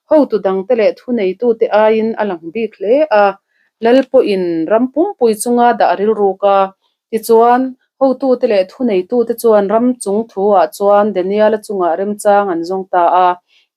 hotu dangte leh thuneitute aiin a lang bik hle a, Lal pawhin ram pumpui chunga dah rilruk a, Tichuan, hotute leh thuneitute chuan ram chung thuah chuan Daniela chungah remchang an zawng ta a.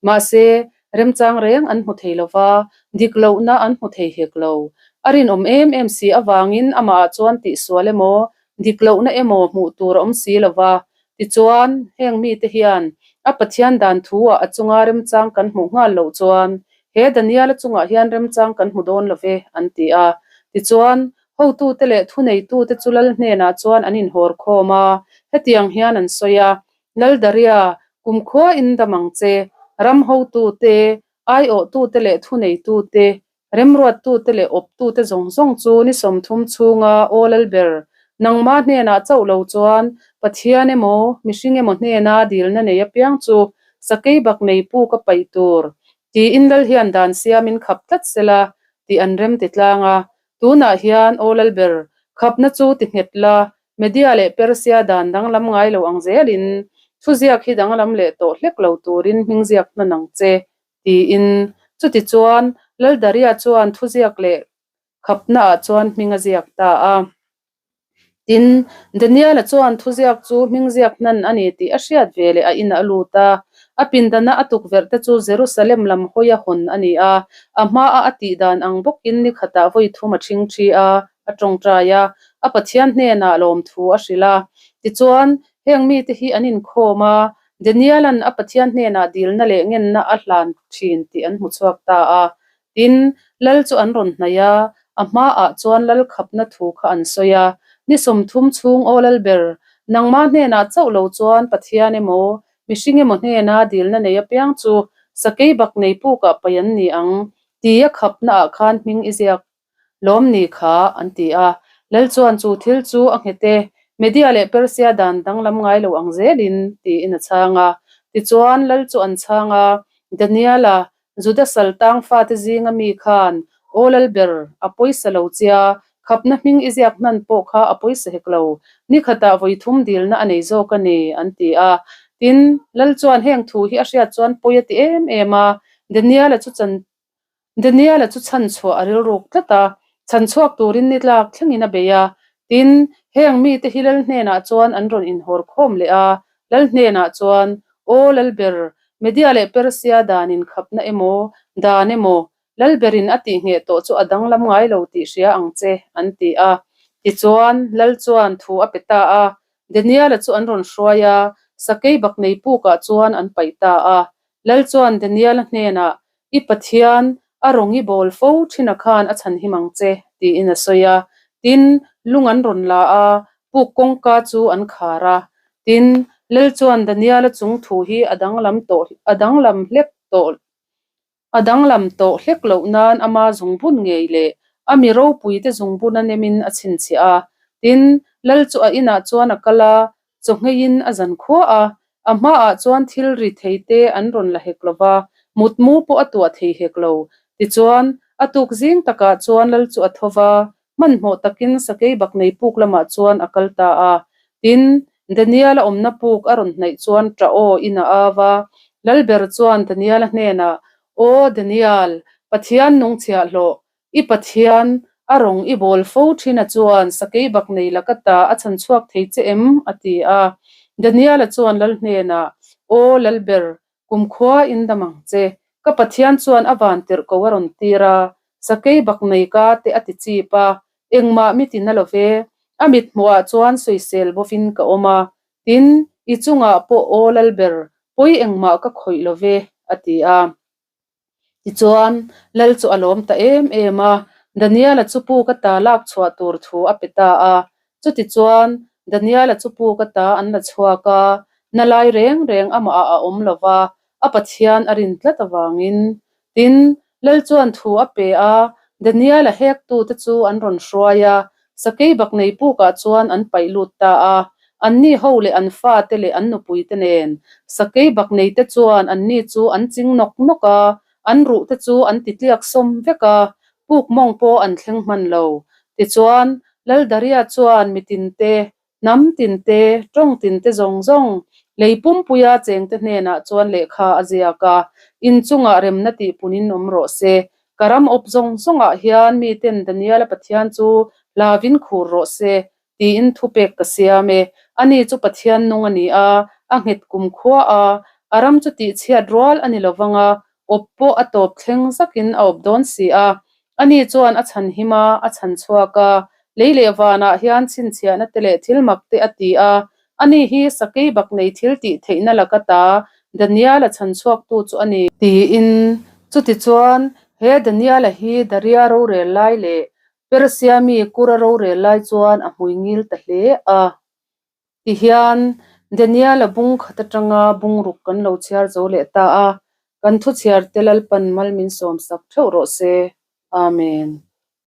Mahse, remchang reng an hmu thei lo va, dik lohna an hmu thei hek lo. A rinawm em em si avangin amahah chuan tihsual emaw, dik lohna emaw hmuh tur a awm si lo va. Tichuan, heng mite hian a Pathian dan thuah a chunga remchang kan hmuh nghal loh chuan, he Daniela chungah hian remchang kan hmu dawn lo ve, an ti a. Tichuan, Hotute leh thuneitute chu lal hnenah chuan an inhawr khawm a, hetiang hian an sawi a, Lal Daria, kumkhua in dam ang che, ram hotute, aiawhtute leh thuneitute, remruattute leh awptute zawng zawng chu ni 30 chhunga aw lalber, nangmah hnenah chauh lo chuan Pathian emaw, mihring emaw hnena dilna nei apiang chu. Sakei bak nei puk a paih tur tiin lal hian dan siamin khap tlat sela tih an rem ti tlang a. Tunah hian aw lalber, khapna chu ti nghet la, Media leh Persia dan danglam ngai lo ang zelin thuziak hi danglam leh tawh hlek lo turin hming ziak hnan ang che, tiin. Chutichuan, Lal Daria chuan thuziak leh khapnaah chuan hming a ziak ta a. Tin, Daniela chuan thuziak chu hming ziak hnan a ni tih a hriat ve leh a inah a lut a. A pindana a tukverh te chu Jerusalem lam hawi a hawn a ni a, a hmaa a tih dan ang bawkin ni khatah vawi thum a ṭhing ṭhi a, a ṭawngṭai a, a Pathian hnenah lawmthu a hrilh a. Tichuan, heng mite hi an inkhawm a, Daniela'n a Pathian hnenah dilna leh ngenna a hlan ṭhin tih an hmu chhuak ta a. Tin, lal chu an rawn hnaih a, a hmaah chuan lal khapna thu kha an sawi a, Ni 30 chhung aw lal ber, nangmah hnenah chauh lo chuan Pathian emaw, mihring emaw hnena dilna nei apiang chu sakei bak nei pukah paih an ni ang, tia khapnaah khan hming i ziak lawm ni kha, an ti a. Lal chuan chu thil chu a nghet e, Media leh Persia dan danglam ngai lo ang zelin, tiin a chhang a. Tichuan, lal chu an chhang a, Daniela, Juda sal tang fate zinga mi khan, Aw Lalber, a pawisa lo chia, khapna hming i ziak hnan pawh kha a pawisa hek lo, ni khatah vawi thum dilna a nei zawk a ni, an ti a. Tin, Lal chuan heng thu hi a hriat chuan pawi a ti em em a, Daniela chu chan Daniela chu chhan chhuah a rilruk tlat a, chhan chhuak turin ni tlak thlengin a bei a. Tin, heng mite hi Lal hnenah chuan an rawn inhawr khawm leh a, Lal hnenah chuan, Aw Lalber, Media leh Persia dan inkhapna emaw, dan emaw, Lalberin a tihngheh tawh chu a danglam ngai lo tih hria ang che, an ti a. Tichuan, Lal chuan thu a pe ta a, Daniela chu an rawn hruai a, sakei baknei pukah chuan an paih ta a. Lal chuan Daniela hnenah, I Pathian, a rawng i bawl fo thin a khan a chhan him ang che, tiin a sawi a. Tin, lung an rawn la a, puk kawngka chu an khar a. Tin, Lal chuan Daniela chung thu hi a danglam tawh a danglam hlek tawh a danglam tawh hlek loh nan ama zungbun ngei leh a mi ropuite zungbun a nemin a chhinchhiah a. Tin, Lal chu a inah chuan a kal a, Chawhngeiin a zan khua a, a hmaah chuan thil ri thei te an rawn la hek lo va, mutmu pawh a tuah thei hek lo. Tichuan, a tuk zing takah chuan lal chu a tho va, hmanhmawh takin sakei bak nei puk lamah chuan a kal ta a. Tin, Daniel-a awmna puk a rawn hnaih chuan ṭah aw in a au va. Lalber chuan Daniel-a hnenah, Aw Daniel, Pathian nung chhiahhlawh, I Pathian, a rawng i bawl fo thin a chuan sakei bak nei la ka ta a chhan chhuak thei che em? a ti a. Daniela chuan Lal hnenah, Aw Lalber, kumkhua in dam ang che. Ka Pathian chuan a van tirh ko a rawn tir a, sakei bak nei ka te a ti chip a, engmah mi ti na lo ve. A mit hmuhah chuan sawisel bawvin ka awm a, tin, i chungah pawh aw Lalber, pawi engmah ka khawih lo ve, a ti a. Tichuan, Lal chu a lawm ta em em a, Daniela chu puk ata lak chhuah tur thu a pe ta a. Chutichuan, Daniela chu puk ata an la chhuak a, na lai reng reng amahah a awm lo va, a Pathian a rin tlat avangin. Tin, Lal chuan thu a pe a, Daniela hektute chu an rawn hruai a, Sakei baknei pukah chuan an paih lut ta a, anni ho leh an fate leh an nupuite nen. Sakei bakneite chuan anni chu an ching nawk nawk a, an ruhte chu an ti tliak sawm vek a, puk mawng pawh an thleng hman lo. Tichuan, Laldaria chuan mitinte Hnam tinte, tawng tinte zawng zawng, lei pumpuia chengte hnenah chuan lehkha a ziak a, inchungah remna tih punin awm rawh se. Ka ram awp zawng zawngah hian miten Daniela Pathian chu hlavin khur rawh se, tiin thupek ka siam e. Ani chu Pathian nung a ni a, a nghet kumkhua a, a ram chu tihchhiat rual a ni lo vang a, awp pawh a tawp thleng zakin a awp dawn si a. Ani chuan a chhan him a, a chhan chhuak a, lei leh vanah hian chhinchhiahna te leh thil mak te a ti a. Ani hi sakei bak nei thil tih theihna laka ta Daniel-a chhan chhuaktu chu a ni. Tiin, chutichuan, he Daniel-a hi Daria rorel lai leh Persia mi Kura rorel lai chuan a hmui ngil ta hle a. Tihian, Daniel-a bung khat atanga bungruk kan lo chhiar zo leh ta a, kan thuchhiarte Lalpan mal min sawmsak theuh rawh se. Amen.